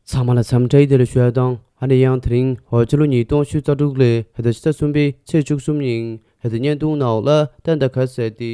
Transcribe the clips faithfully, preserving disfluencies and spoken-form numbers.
ཚང་མ་ལ་འཚམས་འདྲི་བདེ་ལེགས་ཞུ་ཡ་དང་། ཨ་ནི་ཡང་དེ་རིང་ཕྱི་ལོ་ཉིས་སྟོང་ཉི་ཤུ་རྩ་དྲུག་ལོའི་ཕྱི་ཟླ་གསུམ་པའི་ཚེས་བཅུ་གསུམ་ཉིན་ཕྱི་ཟླ་བརྙན་ཐུང་ནང་ལ་ད་ལྟ་ག་ཟེར་ཏེ།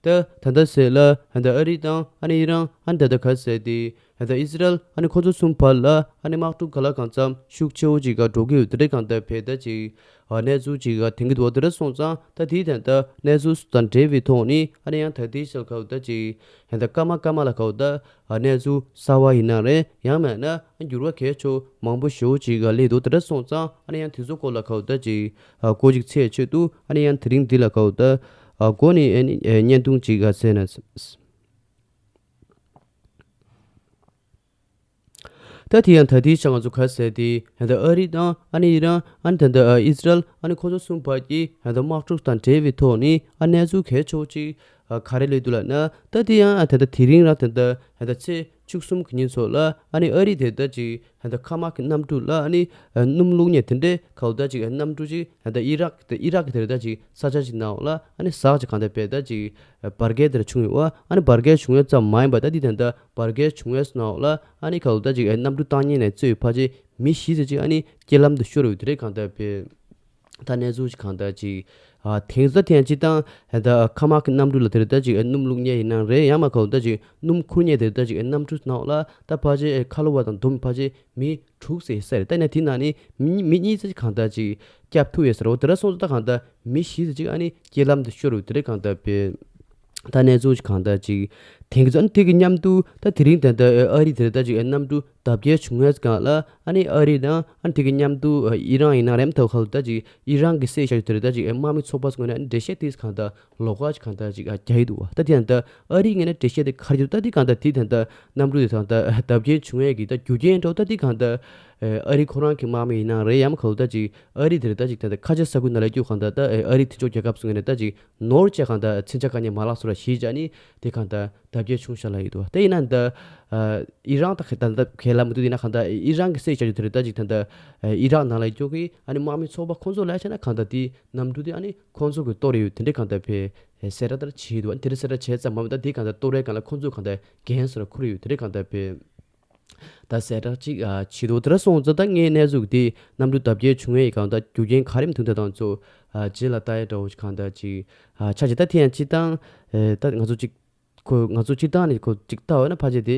ད་ད་ལྟ་ཟེར་ལ་ད་ལྟ་ཨ་རི་དང་ཨ་ནི་ཨི་རན་ཨ་ནི་ད་ལྟ་ག་ཟེར་ཏེ། ད་ལྟ་ཨི་སི་རལ་ཨ་ནི་ཁོ་ཚོ་གསུམ་བར་ལ་ཨ་ནི་དམག་འཁྲུག་ག་ལ་གང་འཚམ་ཤུགས་ཆེ་བོ་ཅིག་ག་འགྲོ་གི་ཡོད་དེ་འདྲའི་གང་ལྟར་བས་ད་ཅིག་གནས་ཚུལ་ཅིག་ག་དེང་གི་འདུག་བ། དེ་འདྲ་སོང་ཙང་ད་དེའི་ད་ལྟ་གནས་ཚུལ་དང་འབྲེལ་བའི་ཐོག་ནས་ཨ་ནི་ཡང་ད་ལྟའི་ཆར་ག་ད་ཅིག་ད་ལྟ་སྐར་མ་སྐར་མ་ལ་ག་ད། གནས་ཚུལ་གསར་བ་ཡིན་ན་རེད། ཡང་མིན་ན་འགྱུར་བ་གལ་ཆེ་མང་པོ་ཞེ་པོ་ཅིག་སླེབས་འདུག་དེ་འདྲ་སོང་ཙང་ཨ་ནི་ཡང་དེ་ཚོ་སྐོར་ལ་ག་ད་ཅིག་སྐོར་ཅིག་ཚེས་ཆེད་དུ་ཨ་ནི་ཡང་དེ་རིང་འདི་ལ་ག་ད་སྒོ་ནས་ཨ་ནི་བརྙན་ཐུང་ཅིག་ག་ཟེར་ན། ད་དེ་ཡང་ད་ལྟའི་ཆ་ང་ཚོ་ག་ཟེར་ཏེ་ད་ལྟ་ཨ་རི་དང་ཨ་ནི་ཨི་རན་ཨ་ནི་ད་ལྟ་ཨི་སི་རལ་ཨ་ནི་ཁོ་ཚོ་གསུམ་བར་གྱི་ད་ལྟ་དམག་འཁྲུག་དང་འབྲེལ་བའི་ཐོག་ནས་ཨ་གནས་ཚུལ་གལ་ཆེ་བོ་ཅིག་ག་རེ་སླེབས་འདུག་ལབ་ན། ད་དེ་ཡང་ད་ལྟ་དེ་རིང་རང་ད་ལྟ་ད་ལྟ་ཚེས་བཅུ་གསུམ་གྱི་ཉིན་ཚོ་ལ་ཨ་ནི་ཨ་རི་དེ་ད་ཅིག་ད་ལྟ་མཁའ་དམག་གི་གནམ་གྲུ་ལ་ཨ་ནི་སྣུམ་བླུགས་མཁན་དེ་འདྲའི་ག་ད་ཅིག་གནམ་གྲུ་ཅིག་ད་ལྟ་ཨི་རག་དེ་ཨི་རག་གི་དེ་ད་ཅིག་ས་ཆ་ཅིག་ནང་ལ་ཨ་ནི་ཟག་ཅིག་གང་ལྟར་བས་ད་ཅིག་འབར་གས་དེ་འདྲ་བྱུང་ཡོད་བ། ཨ་ནི་འབར་གས་བྱུང་ཡོད་ཙམ་མ་ཡིན་པ་ད་དེ་ད་ལྟ་འབར་གས་བྱུང་ཡོད་ནང་ལ་ཨ་ནི་ག་ད་ཅིག་གནམ་གྲུ་བཏང་མཁན་ནས་གཙོས་ཕལ་ཆེར་མི་བཞི་ཙམ་ཅིག་ཨ་ནི་རྐྱེན་ལམ་དུ་ཤོར་ཡོད་དེ་འདྲའི་གང་ལྟར་བས། ད་གནས་ཚུལ་ཅིག་གང་ལྟར་ཅིག་ཨ་དེང་སང་དེ་ཡང་སྤྱིར་བཏང་ད་མཁའ་དམག་གི་གནམ་གྲུ་ལ་དེར་ད་ཅིག་སྣུམ་བླུགས་མཁན་ཡིན་ན་རེད། ཡང་མིན་ན་ག་ད་ཅིག་སྣུམ་འཁུར་མཁན་དེར་ད་ཅིག་གནམ་གྲུ་ནང་ལ་ད་ཕལ་ཆེར་ཁ་ལོ་བ་དང་བསྡོམས་ཕལ་ཆེར་མི་དྲུག་ཙམ་ཡོད་ས་རེད། ད་ནས་དེ་ནང་ནས་མི་མི་གཉིས་ཙམ་ཅིག་གང་ལྟར་ཅིག་བསྐྱབས་ཐུབ་ཡོད་ས་རེད། འོ་དེ་འདྲ་སོང་ཙང་ད་གང་ལྟར་མི་བཞི་ཙམ་ཅིག་ཨ་ནི་རྐྱེན་ལམ་དུ་ཤོར་ཡོད་དེ་འདྲ་གང་ལྟར་བས། ད་གནས་ཚུལ་ཅིག་གང་ལྟར་ཅིག་དེང་གི་ཚོ་ཨ་ནི་དེ་གི་མཉམ་དུ་ད་དེ་རིང་ད་ལྟ་ཨ་རི་དེར་ད་ཅིག་གནམ་གྲུ་བརྡབ་སྐྱེལ་བྱུང་ཡས་སྒང་ལ་ཨ་ནི་ཨ་རི་དང་ཨ་ནི་དེ་གི་མཉམ་དུ་ཨི་རན་ཡིན་ན་རེད། མ་གཏོགས་ག་ད་ཅིག་ཨི་རན་གི་སྲིད་བྱ་རྒྱུ་དེ་རེད། ད་ཅིག་དམག་མི་ཚོགས་པ་ཚོ་ངོས་ནས་ཨ་ནི་འགྲེལ་བཤད་དེ་གང་ལྟར་ལོགས་ཀ་ཅིག་གང་ལྟར་ཅིག་རྒྱག་གི་འདུག་བ། ད་དེ་ཡང་ད་ཨ་རིའི་ངོས་ནས་འགྲེལ་བཤད་དེ་ག་རེ་བྱེད་འདུག་ད་དེ་གང་ལྟར་དེ་ད་ལྟ་གནམ་གྲུ་དེ་ད་ལྟ་བརྡབ་སྐྱེལ་བྱུང་ཡས་ཀྱི་ད་རྒྱུ་རྐྱེན་འདྲ་བོ་ད་དེ་གང་ལྟར་ཨ་རི་ཁོ་རང་གི་དམག་མི་ཡིན་ན་རེད། ཡང་མིན་ན་ག་ད་ཅིག་ཨ་རི་དེ་རེད། ད་ཅིག་ད་ལྟ་ཁ་ཆེ་ས་ཁུལ་ནང་ལ་སྐྱོད་གང་ལྟར་ད་ཨ་རི་མཐུན་ཕྱོགས་རྒྱལ་ཁབ་ཚོ་ངོས་ནས་ད་ཅིག་ནོར་བཅས་གང་ལྟར་མཚོན་ཆ་ག་ནས་མ་བརླག་སོ་ར་ཞེས་བྱས་ནས་དེ་གང་ལྟར་བརྡབ་སྐྱེལ་བྱུང་ཤག་ལབ་ཡོད་འདུག་དེ་ཡིན་ན་ད་ཨ་ཨི་རན་ད་ག་ད་ལྟ་ག་ལབ་མི་འདུག་ཡིན་ན་གང་ལྟར་ཨི་རན་གི་སྲིད་བྱ་རྒྱུ་དེ་རེད། ད་ཅིག་ད་ལྟ་ཨ་ཨི་རག་ནང་ལ་སྐྱོད་ཀྱི་ཨ་ནི་དམག་མི་ཚོགས་པ་ཁོང་ཚོ་ལ་བྱས་ན་གང་ལྟར་དེ་གནམ་གྲུ་དེ་ཨ་ནི་ཁོང་ཚོ་གི་གཏོར་ཡོད་དེ་འདྲའི་གང་ལྟར་བས་གསལ་བསྒྲགས་ལྟར་བྱས་འདུག་ཨ་ནི་དེ་འདྲའི་གསལ་བསྒྲགས་བྱས་ཙམ་མ་ཡིན་པ་ད་དེ་གང་ལྟར་གཏོར་བའི་སྒང་ལ་ཁོང་ཚོ་གང་ལྟར་འགན་སོ་ར་འཁུར་ཡོད་དེ་འདྲའི་གང་ལྟར་བས། ད་གསལ་བསྒྲགས་ཅིག་ཨ་བྱེད་དོ། དེ་འདྲ་སོང་ཙང་ད་ངའི་གནས་ཚུལ་འདི་གནམ་གྲུ་བརྡབ་སྐྱེལ་བྱུང་བའི་སྒང་ད་རྒྱུ་རྐྱེན་ག་རེ་མི་འདུག་ད་དང་ཚོ་ཨ་རྗེས་ལ་ལྟ་ཡ་འདྲ་བོ་ཞིག་གང་ལྟར་ཅིག་ཨ་ཆ་ཅིག་ད་དེ་ཡང་ཅིག་དང་ཨེ་ད་ང་ཚོ་ཅིག་ཁོ་ང་ཚོ་ཅིག་དང་ནི་ཁོ་ཅིག་ལྟ་བ་ན་ཕལ་ཆེར་དེ་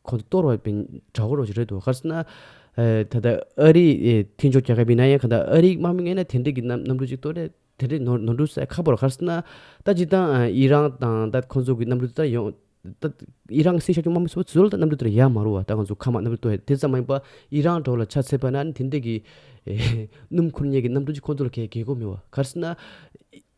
ཁོ་ཚོ་གཏོར་བ་པའི་དྲག་པོ་རོ་ཞིག་རེད་འདུག་ག་རེ་ཟེར་ན་ཨེ་ད་ལྟ་ཨ་རི་ཨེ་མཐུན་ཕྱོགས་རྒྱལ་ཁབ་ཡིན་ན་ཡང་གང་ལྟར་ཨ་རིའི་དམག་མི་ངོས་ནས་དེ་འདྲའི་གི་གནམ་གནམ་གྲུ་ཅིག་གཏོར་རེད། དེ་འདྲའི་ནོར་ནོར་འཁྲུལ་གསལ་ཁ་པོ་ར། ག་རེ་ཟེར་ན་ད་ཅིག་དང་ཨི་རན་དང་ད་ཁོང་ཚོ་གི་གནམ་གྲུ་དེ་ད་ཡོང་ད་ཨི་རན་གི་སྲིད་ཤག་ཀྱང་དམག་མི་ཚོ་ཚོ་ལ་ད་གནམ་གྲུ་དེ་ཡར་མ་རུ་བ། ད་ང་ཚོ་མཁའ་དམག་གནམ་གྲུ་གཏོར་ཡ་དེ་ཙམ་མ་ཡིན་པ་ཨི་རན་འགྲོ་ལ་ཆ་ཚད་པ་ན་ནི་དེ་འདྲའི་གི་ཨེ་སྣུམ་འཁུར་མཁན་གི་གནམ་གྲུ་ཅིག་ཁོང་ཚོ་ལ་གས་གས་གོ་མི་བ། ག་རེ་ཟེར་ན་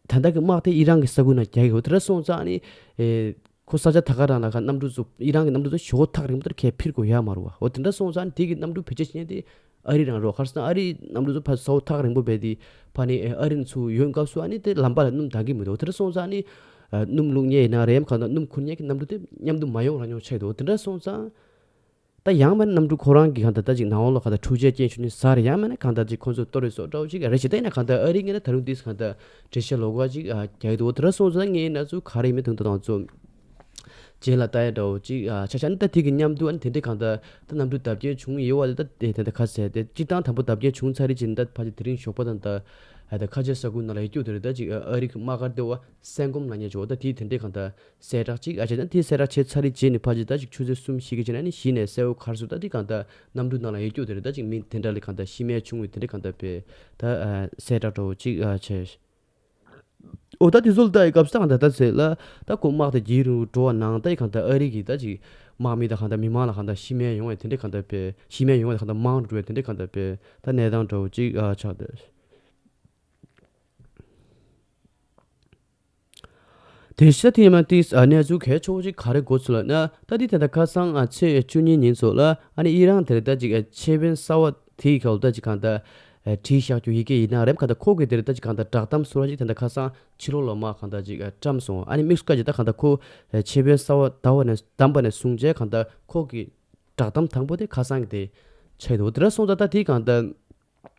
ད་ལྟ་གི་དམག་དེ་ཨི་རན་གི་ས་ཁུལ་ནང་རྒྱག་གི་ཡོད། དེ་འདྲ་སོང་ཙང་ནི་ཨེ་ཁོ་ས་ཆ་ད་ག་རང་ལ་ག་གནམ་གྲུ་ཚོ་ཨི་རན་གི་གནམ་གྲུ་ཚོ་ཞོ་ཐག་རིང་པོ་དེར་གས་འཕུར་གོ་ཡ་མ་རུ་བ། འོ་དེ་འདྲ་སོང་ཙང་ནི་དེ་གི་གནམ་གྲུ་བེད་སྤྱོད་བྱེད་མཁན་དེ་ཨ་རི་རང་རོ། ག་རེ་ཟེར་ན་ཨ་རིའི་གནམ་གྲུ་ཚོ་ཕར་ས་འོག་ཐག་རིང་པོ་བས་དེ་ཕ་ནི་ཨ་རི་ཚོ་ཡོང་སྐབས་སུ་ཨ་ནི་དེ་ལམ་པ་ལ་སྣུམ་འདང་གི་མི་འདུག་དེ་འདྲ་སོང་ཙང་ནི་སྣུམ་བླུགས་མཁན་ཡིན་ན་རེམ་གང་དང་སྣུམ་འཁུར་མཁན་གྱི་གནམ་གྲུ་དེ་མཉམ་དུ་མ་ཡོང་རང་ཡོང་ཆགས་འདུག་དེ་འདྲ་སོང་ཙང་ད་ཡང་མིན་གནམ་གྲུ་ཁོ་རང་གི་གང་ལྟར་ད་ཅིག་ནང་ལོགས་ལ་གང་ལྟར་འཕྲུལ་ཆས་རྐྱེན་ཞུ་ནི་ཟ་རེ་ཡང་མིན་ན་གང་ལྟར་ཅིག་ཁོང་ཚོ་གཏོར་རེ་སོགས་འདྲ་བོ་ཅིག་རེ་ཞིག་ད་ཡིན་ན་གང་ལྟར་ཨ་རི་ངོས་ན་ད་རུང་དུས་གང་ལྟར་འགྲེལ་བཤད་ལོགས་ཀ་ཅིག་རྒྱག་གི་འདུག་དེ་འདྲ་སོང་ཙང་ངའི་ན་ཚོ་ག་རེ་ཡིན་མིན་དོན་དག་དང་ཚོ། རྗེས་ལ་ལྟ་ཡ་འདྲ་བོ་ཅིག་ཨ་ཆ་ཆ་ནི་ད་དེ་གི་མཉམ་དུ་ཨ་ནི་དེ་འདྲའི་གང་ལྟར་ད་གནམ་གྲུ་བརྡབ་སྐྱེལ་བྱུང་ཡོད་བ་དེ་ད་དེ་ད་ཁ་གསལ་ཏེ་སྤྱིར་བཏང་དང་པོ་བརྡབ་སྐྱེལ་བྱུང་ཚར་རེད་ཅེས་ནི་ད་ཕལ་ཆེར་དེ་རིང་ཞོགས་པ་དང་ད་ཨ་ད་ཁ་ཆེ་ས་ཁུལ་ནང་ལ་ཡོད་རྒྱུ་དེ་རེད། ད་ཅིག་ཨ་རི་གི་དམག་སྒར་དེ་བ་སེང་གོམ་ལ་ཉེ་ཆོག་ད་དེ་དེ་འདྲའི་གང་ལྟར་གསལ་བསྒྲགས་ཅིག་ཨ་ཅེ་ད་དེ་གསལ་བསྒྲགས་བྱས་ཚར་རེད་ཅེས་ནི་ཕལ་ཆེར་ད་ཅིག་ཆུ་ཚོད་གསུམ་བཞི་གི་རྗེས་ན་ནི་གཞི་ནས་གསལ་བོ་གར་སུ་ད་དེ་གང་ལྟར་གནམ་གྲུ་ནང་ལ་ཡོད་རྒྱུ་དེ་རེད། ད་ཅིག་མི་དེ་འདྲ་ལས་གང་ལྟར་ཤི་རྨས་བྱུང་བའི་དེ་འདྲའི་གང་ལྟར་པས་ད་ཨ་གསལ་བསྒྲགས་འདྲ་བོ་ཅིག་ཨ་བྱས། འོ་ད་དེ་ཚོ་ལ་ལྟ་ཡི་སྐབས་སུ་ད་ད་ཟེར་ལ་ད་ཁོ་དམག་དེ་རྒྱས་རུ་འགྲོ་བ་ནང་ད་ཡི་གང་ལྟར་ཨ་རི་གི་ད་ཅིག་དམག་མི་ད་གང་ལྟར་མི་མང་ལ་གང་ལྟར་ཤི་རྨས་ཡོང་བའི་དེ་འདྲའི་གང་ལྟར་པས། ཤི་རྨས་ཡོང་བའི་གང་ལྟར་མང་རུ་འགྲོ་བའི་དེ་འདྲའི་གང་ལྟར་པས་ད་གནས་སྟངས་འདྲ་བོ་ཅིག་ཨ་ཆགས་འདུག་དེ་ཤ་དེ་མ་ཏིས་ཨ་གནས་ཚུལ་གལ་ཆེ་བོ་ཅིག་ག་རེ་གོ་ཚུལ་ལ་ན་ད་དེ་ད་ལྟ་ཁ་སང་ཨ་ཚེས་བཅུ་གཉིས་ཉིན་ཚོ་ལ་ཨ་ནི་ཨི་རན་དེར་ད་ཅིག་ཨ་ཆེད་དཔོན་གསར་བ་དེའི་ཁ་ལ་ད་ཅིག་གང་ལྟར་ཨ་བྲིས་བཞག་རྒྱུ་ཡི་གེ་ཡིན་ན་རེམ་གང་ལྟར་ཁོ་གི་དེར་ད་ཅིག་གང་ལྟར་བསྒྲགས་གཏམ་ཟུར་བ་ཅིག་ད་ལྟ་ཁ་སང་ཕྱི་ལོགས་ལ་མ་གང་ལྟར་ཅིག་ཨ་བཀྲམ་སོང་། ཨ་ནི་དམིགས་སུ་བཀར་ཅིག་ད་གང་ལྟར་ཁོ་ཨ་ཆེད་དཔོན་གསར་བ་ད་བ་ནས་བདམས་པ་ནས་བཟུང་བྱས་གང་ལྟར་ཁོ་གི་བསྒྲགས་གཏམ་དང་པོ་དེ་ཁ་སང་གི་དེ་ཆགས་འདུག་དེ་འདྲ་སོང་ཙང་ད་དེ་གང་ལྟར་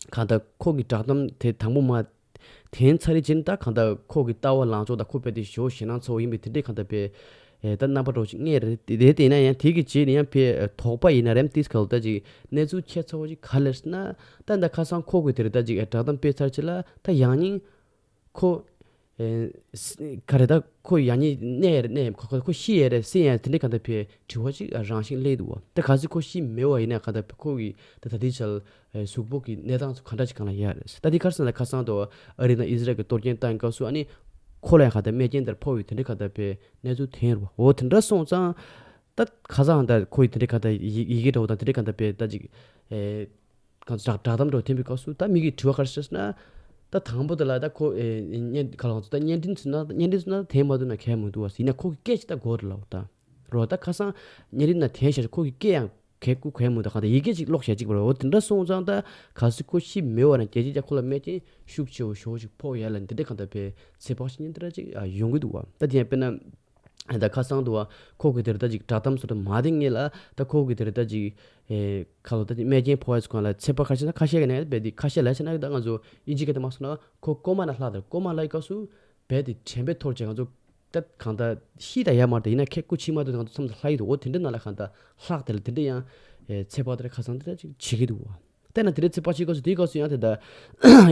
གང་ལྟར་ཁོ་གི་བསྒྲགས་གཏམ་དེ་དང་པོ་མ་དེན་ཚར་རེ་ཅིན་ད་གང་ལྟར་ཁོ་གི་ལྟ་བ་ལངས་ཕྱོགས་དང་ཁོ་དཔེ་དེ་ཞོ་ཞེད་སྣང་ཚ་བོ་ཡིན་པའི་དེ་འདྲའི་གང་ལྟར་དཔེ་ ཨེ་ད་རྣམ་པ་འདྲ་བོ་ཅིག་རྙེད་རེད། དེ་དེ་དེ་ཡིན་ན་ཡང་དེ་གི་རྗེས་ནས་ཡང་ཕའི་ཨེ་དོགས་པ་ཡིན་ན་རེད་དེ་ག་ལ་ད་ཅིག་གནས་ཚུལ་ཁྱད་མཚར་བོ་ཅིག་ག་རེ་རེད་ཟེར་ན། ད་ད་ཁ་སང་ཁོ་གི་དེ་རེད་ད་ཅིག་ཨེ་བསྒྲགས་གཏམ་སྤེལ་ཚར་རྗེས་ལ་ད་ཡང་སྙིང་ཁོ་ཨེ་ས་ག་རེ་ད་ཁོ་ཡང་སྙིང་གནས་རེད་གནས་ཁོ་ཁོ་ཁོ་ཤི་ཡས་རེད་ཤི་ཡས་དེ་འདྲ་ག་ད་ཕའི་དྲི་བ་ཅིག་ཨ་རང་བཞིན་སླེབས་འདུག་བ། ད་གལ་སྲིད་ཁོ་ཤི་མེད་པ་ཡིན་ན་ག་ད་ཁོ་གི་ད་ད་ལྟའི་ཆར་ཨེ་གཟུགས་པོ་གི་གནས་སྟངས་ཚོ་ག་འདྲ་ཅིག་གང་ལ་ཡོད་རེད། ད་དེ་ག་རེ་ཟེར་ན་ཁ་སང་དུ་ཨ་རི་དང་ཨི་ཟི་རལ་གྱི་གཏོར་སྐྱོན་བཏང་སྐབས་སུ་ཨ་ནི་ཁོ་ལ་ཡང་ག་ད་རྨས་སྐྱོན་དེར་ཕོག་ཡོད་དེ་འདྲ་ག་ད་ཕའི་གནས་ཚུལ་ཐོན་ཡོད་རེད་བ། འོ་དེ་འདྲ་སོང་ཙང་ད་ཁ་སང་ད་ཁོ་ཡི་དེ་འདྲ་ག་ད་ཡི་ཡི་གེ་འདྲ་བོ་དང་དེ་འདྲ་ག་ད་ཕའི་ད་ཅིག་ཨེ་གང་བསྒྲགས་བསྒྲགས་གཏམ་འདྲ་བོ་ཐོན་པའི་སྐབས་སུ་ད་མི་གིས་དྲི་བ་ག་རེ་ཤོད་ཟེར་ན། ད་དང་པོ་དེ་ལ་ད་ཁོ་ཨེ་བརྙན་ག་ལ་ང་ཚོ་ད་བརྙན་འཕྲིན་ཚུད་ན་བརྙན་འཕྲིན་ཚུད་ན་དེ་མ་ཐུབ་ན་གལ་མི་འདུག་བ། ཡིན་ན་ཁོ་གི་སྐད་ཅིག་ད་གོ་རེད་ལ་འོ་ད། རོ་ད་ཁ་སང་བརྙན་འཕྲིན་ན་དེ་བཞག་ཁོ་གི་སྐད་ཡང་གལ་ཀུ་གལ་མི་འདུག་ག་ད་ཡི་གེ་ཅིག་ཀློག་བྱས་ཅིག་བར་འོ་དེ་འདྲ་སོང་ཙང་ད་གལ་སྲིད་ཁོ་ཤི་མེད་བ་ན་རྒྱལ་སྤྱི་ཀྱང་ཁོ་ལ་རྨས་སྐྱོན་ཤུགས་ཆེ་བོ་ཞེ་བོ་ཅིག་ཕོག་ཡ་ལ་འདི་འདྲ་གང་ལྟར་ཕའི་ཚེ་དཔག་བྱེད་མཁན་འདི་འདྲ་ཅིག་ཡོང་གི་འདུག་བ། ད་དེ་ཡང་དཔེར་ན། ད་ཁ་སང་དུ་བ་ཁོ་གི་དེར་ད་ཅིག་བསྒྲགས་གཏམ་སོགས་དུ་མ་དེ་ངེས་ལ་ད་ཁོ་གི་དེར་ད་ཅིག་ཨེ་ཁ་ལོ་ད་ཅིག་རྨས་སྐྱོན་ཕོག་ཡ་ཚོ་གང་ལ་ཚེ་དཔག་ཁ་ཤས་ན་ཁ་ཤས་ཀྱི་ནས་རྦད་དེ་ཁ་ཤས་ལ་ཆ་ན་ད་ང་ཚོ་ཨིན་ཇི་སྐད་དུ་མ་སོང་ན་ཁོ་ཀོ་མ་ན་ལྷག་དེར་ཀོ་མ་ལ་ཡི་སྐབས་སུ་རྦད་དེ་དྲན་པའི་ཐོར་བྱས་ང་ཚོ་ད་གང་ད་ཤི་ད་ཡ་མར་ད་ཡིན་ན་ཁེ་ཀུ་ཆི་མ་དུ་ང་ཚོ་མཚམས་དུ་ལྷག་ཡི་དུ་འོ་དེ་འདྲ་ན་ལ་གང་ད་ལྷག་དེ་ལ་དེ་འདྲ་ཡང་ཨེ་ཚེ་དཔག་དེར་ཁ་སང་དེ་འདྲ་ཅིག་བྱེད་ཀྱི་འདུག་བ། དེ་ན་དེ་འདྲའི་ཚེ་དཔག་བྱེད་སྐབས་སུ་དེའི་སྐབས་སུ་ཡང་དེ་ལྟར་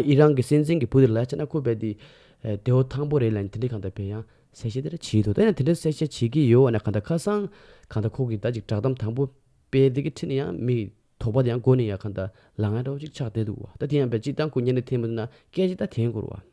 ཨི་རན་གྱི་སྲིད་འཛིན་གྱི་བུ་དེ་ལ་བྱས་ན་ཁོ་རྦད་དེ་ཨེ་དེའོ་ཐང་པོ་རེད་ལ་དེ་འདྲའི་གང་ལྟར་བས་ཡང་གསལ་བཤད་དེ་འདྲ་བྱེད་འདུག་དེ་ན་དེ་འདྲའི་གསལ་བཤད་བྱེད་ཀྱི་ཡོད་བ་ན་གང་ལྟར་ཁ་སང་གང་ལྟར་ཁོ་གིས་ད་ཅིག་བསྒྲགས་གཏམ་དང་པོ་སྤེལ་དེ་གི་ཁྲིད་ནས་ཡང་མི་དོགས་པ་དེ་ཡང་མགོ་ནས་ཡང་གང་ལྟར་ལངས་ཡ་འདྲ་བོ་ཅིག་ཆགས་བསྡད་འདུག་བ། ད་དེ་ཡང་རྦད་ཅིག་ད་ཁོ་བརྙན་འཕྲིན་འཐེན་མ་ཐུབ་ན་སྐད་ཅིག་ད་འཐེན་དགོས་རེད་བ།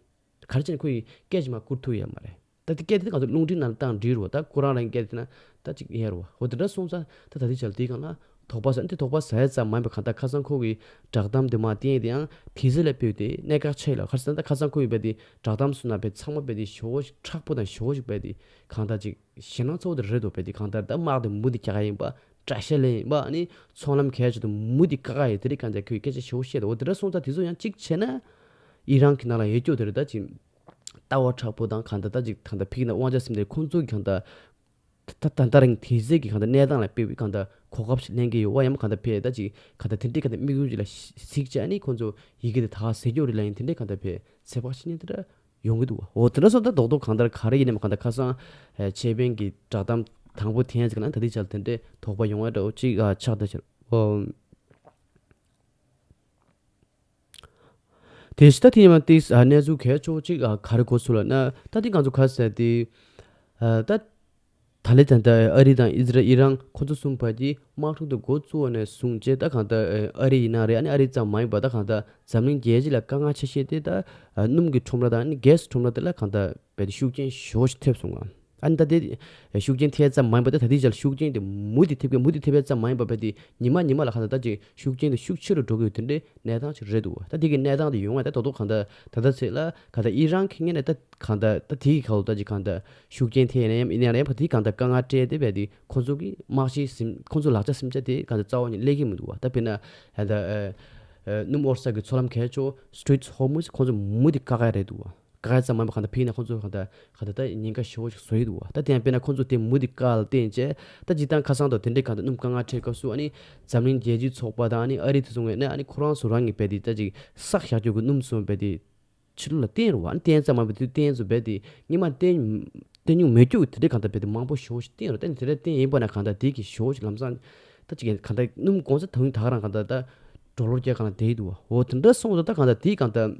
ག་རེ་བྱས་ནས་ཁོ་ཡིས་སྐད་ཅིག་མ་བསྐུར་ཐུབ་ཡོད་མ་རེད། ད་དེ་སྐད་དེ་ང་ཚོ་རླུང་འཕྲིན་ནང་བཏང་འགྲིག་རུ་བ། ད་ཁོ་རང་རང་སྐད་དེ་ན་ད་ཅིག་ཡལ་རུ་བ། འོ་དེ་འདྲ་སོང་ཙང་ད་ད་ལྟའི་ཆར་དེའི་སྒང་ལ་དོགས་པ་ཟ་འདི་དོགས་པ་ཟ་ཡ་ཙམ་མ་ཡིན་པ་གང་ལྟར་ཁ་སང་ཁོ་གི་བསྒྲགས་གཏམ་དེ་མ་བསྟན་དེ་ཡང་དེ་ཚེ་ལ་ཕེབས་ཏེ་གནད་འགག་ཆེ་ལ་ག་རེ་ཟེར་ན་ད་ཁ་སང་ཁོ་ཡིས་རྦད་དེ་བསྒྲགས་གཏམ་སུ་ན་རྦད་ཚང་མ་རྦད་དེ་ཞོ་ཞིག་མཁྲེགས་པོ་དང་ཞོ་ཞིག་རྦད་དེ་གང་ལྟར་ཅིག་ཞེད་སྣང་ཚ་བོ་དེ་རེད་འདུག་རྦད་དེ་གང་ལྟར་ད་དམག་དེ་མུ་དེ་རྒྱག་ག་ཡིན་པ། དགྲ་ཤ་ལེན་ཡིན་པ་ནི་ཚོང་ལམ་གལ་ཆེ་དུ་མུ་དེ་ཀ་ཀ་ཡི་དེ་རིགས་གང་ཅག་ཁོས་སྐད་ཆ་ཞེ་བོ་བཤད་དོ། འོ་དེ་འདྲ་སོང་ཙང་དེ་ཚོ་ཡང་གཅིག་བྱས་ན་ཨི་རན་གྱི་ནང་ལ་ཡོད་སྐྱོ་དེ་རེད། ད་ཅིག་ལྟ་བ་མཁྲེགས་པོ་དང་གང་ལྟར་ད་ཅིག་གང་ལྟར་ཕིག་ན་དབང་ཆ་སེམས་དེ་ཁོང་ཚོ་གི་གང་ལྟར་ད་ད་ད་རིང་དེ་ཟེར་གྱི་གང་ལྟར་གནས་སྟངས་ལ་དཔེ་བའི་གང་ལྟར་གོ་སྐབས་ཤིག་ལེན་གྱི་ཡོད་བ། ཡང་གང་ལྟར་ཕེ་ད་ཅིག་གང་ལྟར་དེ་འདྲའི་གང་ལྟར་དམིགས་ཡུལ་ཅིག་ལ་གཟིགས་བྱས་ནི་ཁོང་ཚོ་ཡི་གེ་དེ་ད་ག་ཟེར་རྒྱུ་རེད་ལ་ཡིན་དེ་འདྲའི་གང་ལྟར་ཕེ་ཚེ་དཔག་བྱེད་མཁན་དེ་འདྲ་ཡོང་གི་འདུག་འོ་དེ་འདྲ་སོང་ད་རྡོག་རྡོག་གང་ལྟར་ག་རེ་ཡིན་ནའི་གང་ལྟར་ཁ་སང་ཨེ་ཆེ་བན་གྱི་བསྒྲགས་གཏམ་དང་པོ་འཐེན་ཟིག་ན་ད་ལྟའི་ཆར་དེ་འདྲའི་དོགས་པ་ཡོང་བ་འདྲ་བོ་ཅིག་ཨ་ཆགས་བསྡད་ཤག་འོ། དེ་ཕྱི་ད་དེ་ཡིན་མ་ཏིས་ཨ་གནས་ཚུལ་གལ་ཆེ་བོ་ཅིག་ཨ་ག་རེ་གོ་སོང་ལབ་ན་ད་དེ་ང་ཚོ་ག་ཟེར་དེ་ཨ་ད་ད་ལེ་ད་ད་ཨ་རི་དང་ཨི་ཟི་རལ་ཨི་རན་ཁོ་ཚོ་གསུམ་བར་གྱི་དམག་འཁྲུག་དེ་འགོ་བཙུགས་པ་ནས་བཟུང་བྱས་ད་གང་ལྟར་ཨ་རི་ཡིན་ན་རེད། ཨ་ནི་ཨ་རི་ཙམ་མ་ཡིན་པ་ད་གང་ལྟར་འཛམ་གླིང་རྒྱལ་སྤྱི་ལ་དཀའ་ངལ་ཆེ་ཤོས་དེ་ད་ཨ་སྣུམ་གྱི་ཁྲོམ་ར་དང་ཨ་ནི་གྷེ་སི་ཁྲོམ་ར་དེ་ལ་གང་ལྟར་རྦད་དེ་ཤུགས་རྐྱེན་ཞེ་པོ་ཞིག་ཐེབས་སོང་བ། ཨ་ནི་ད་དེ་ཤུགས་རྐྱེན་ཐེབས་ཙམ་མ་ཡིན་པ་ད་ད་ལྟའི་ཆར་ཤུགས་རྐྱེན་དེ་མུ་མཐུད་ཐེབས་ཀྱི་མུ་མཐུད་ཐེབས་ཙམ་མ་ཡིན་པ་རྦད་དེ་ཉི་མ་ཉི་མ་ལ་གང་ལྟར་ད་ཅིག་ཤུགས་རྐྱེན་དེ་ཤུགས་ཆེ་རུ་འགྲོ་གི་ཡོད་དེ་འདྲའི་གནས་སྟངས་ཅིག་རེད་འདུག་བ། ད་དེ་གི་གནས་སྟངས་དེ་ཡོང་བ་ད་ད་དུང་གང་ལྟར་ད་ལྟ་ཚེ་ལ་གང་ལྟར་ཨི་རན་གྱི་ངོས་ནས་ད་གང་ལྟར་ད་དེ་གི་ཁ་ལོ་ད་ཅིག་གང་ལྟར་ཤུགས་རྐྱེན་ཐེབས་ཡིན་ན་ཡང་ཡིན་ན་ཡང་ཡང་བ་དེ་གང་ལྟར་དཀའ་ངལ་སྤྲད་དེ་རྦད་དེ་ཁོང་ཚོ་གི་དམག་སྤྱིའི་སེམས་ཁོང་ཚོ་ལག་ཆ་སེམས་ཅན་དེ་གང་ལྟར་རྩ་བ་ནས་སླེབས་ཀྱི་མི་འདུག་བ། ད་དཔེར་ན་ད་ཨ་ཨ་སྣུམ་དབོར་ས་གི་མཚོ་ལམ་གལ་ཆེ་བོ་Strait of Hormuz ཁོང་ཚོ་མུ་མཐུད་ཀ་ཁ་རེད་འདུག་བ། ཀ་ཁ་ཙམ་མ་ཡིན་པ་གང་ལྟར་ཕིག་ན་ཁོང་ཚོ་གང་ལྟར་གང་ལྟར་ད་ཉེན་ཁ་ཞེ་བོ་ཞིག་བཟོ་ཡི་འདུག་བ། ད་དེ་ཡང་དཔེར་ན་ཁོང་ཚོ་དེ་མུ་མཐུད་ཀ་ལ་བརྟེན་བྱས་ད་སྤྱིར་བཏང་ཁ་སང་དང་དེ་འདྲའི་གང་ལྟར་སྣུམ་དཀའ་ངལ་འཕྲད་སྐབས་སུ་ཨ་ནི་འཛམ་གླིང་རྒྱལ་སྤྱིའི་ཚོགས་པ་དང་ཨ་ནི་ཨ་རི་དེ་ཚོ་ངོས་ནས་ཨ་ནི་ཁོ་རང་ཚོ་རང་གི་རྦད་དེ་ད་ཅིག་བསགས་བཞག་རྒྱུ་གི་སྣུམ་ཚོ་རྦད་དེ་ཕྱི་ལོགས་ལ་བཏོན་རུ་བ། ཨ་ནི་བཏོན་ཙམ་མ་རྦད་དེ་བཏོན་ཚོ་རྦད་དེ་སྔོན་མ་བཏོན་བཏོན་མྱོང་མེད་རྒྱུ་གི་དེ་འདྲའི་གང་ལྟར་རྦད་དེ་མང་པོ་ཞེ་བོ་ཞིག་བཏོན་རུ། ད་ནི་དེ་འདྲ་བཏོན་ཡིན་པ་ན་གང་ལྟར་དེ་གི་ཞེ་བོ་ཞིག་ལམ་སང་ད་ཅིག་གང་ལྟར་སྣུམ་གོང་ས་ད་རུང་ད་ག་རང་གང་ལྟར་ད་ཌོ་ལར་བརྒྱ་གང་ལ་བསྡད་ཡི་འདུག་བ། འོ་དེ་འདྲ་སོང་ཙང་ད་གང་ལྟར་དེ་གང་ལྟར།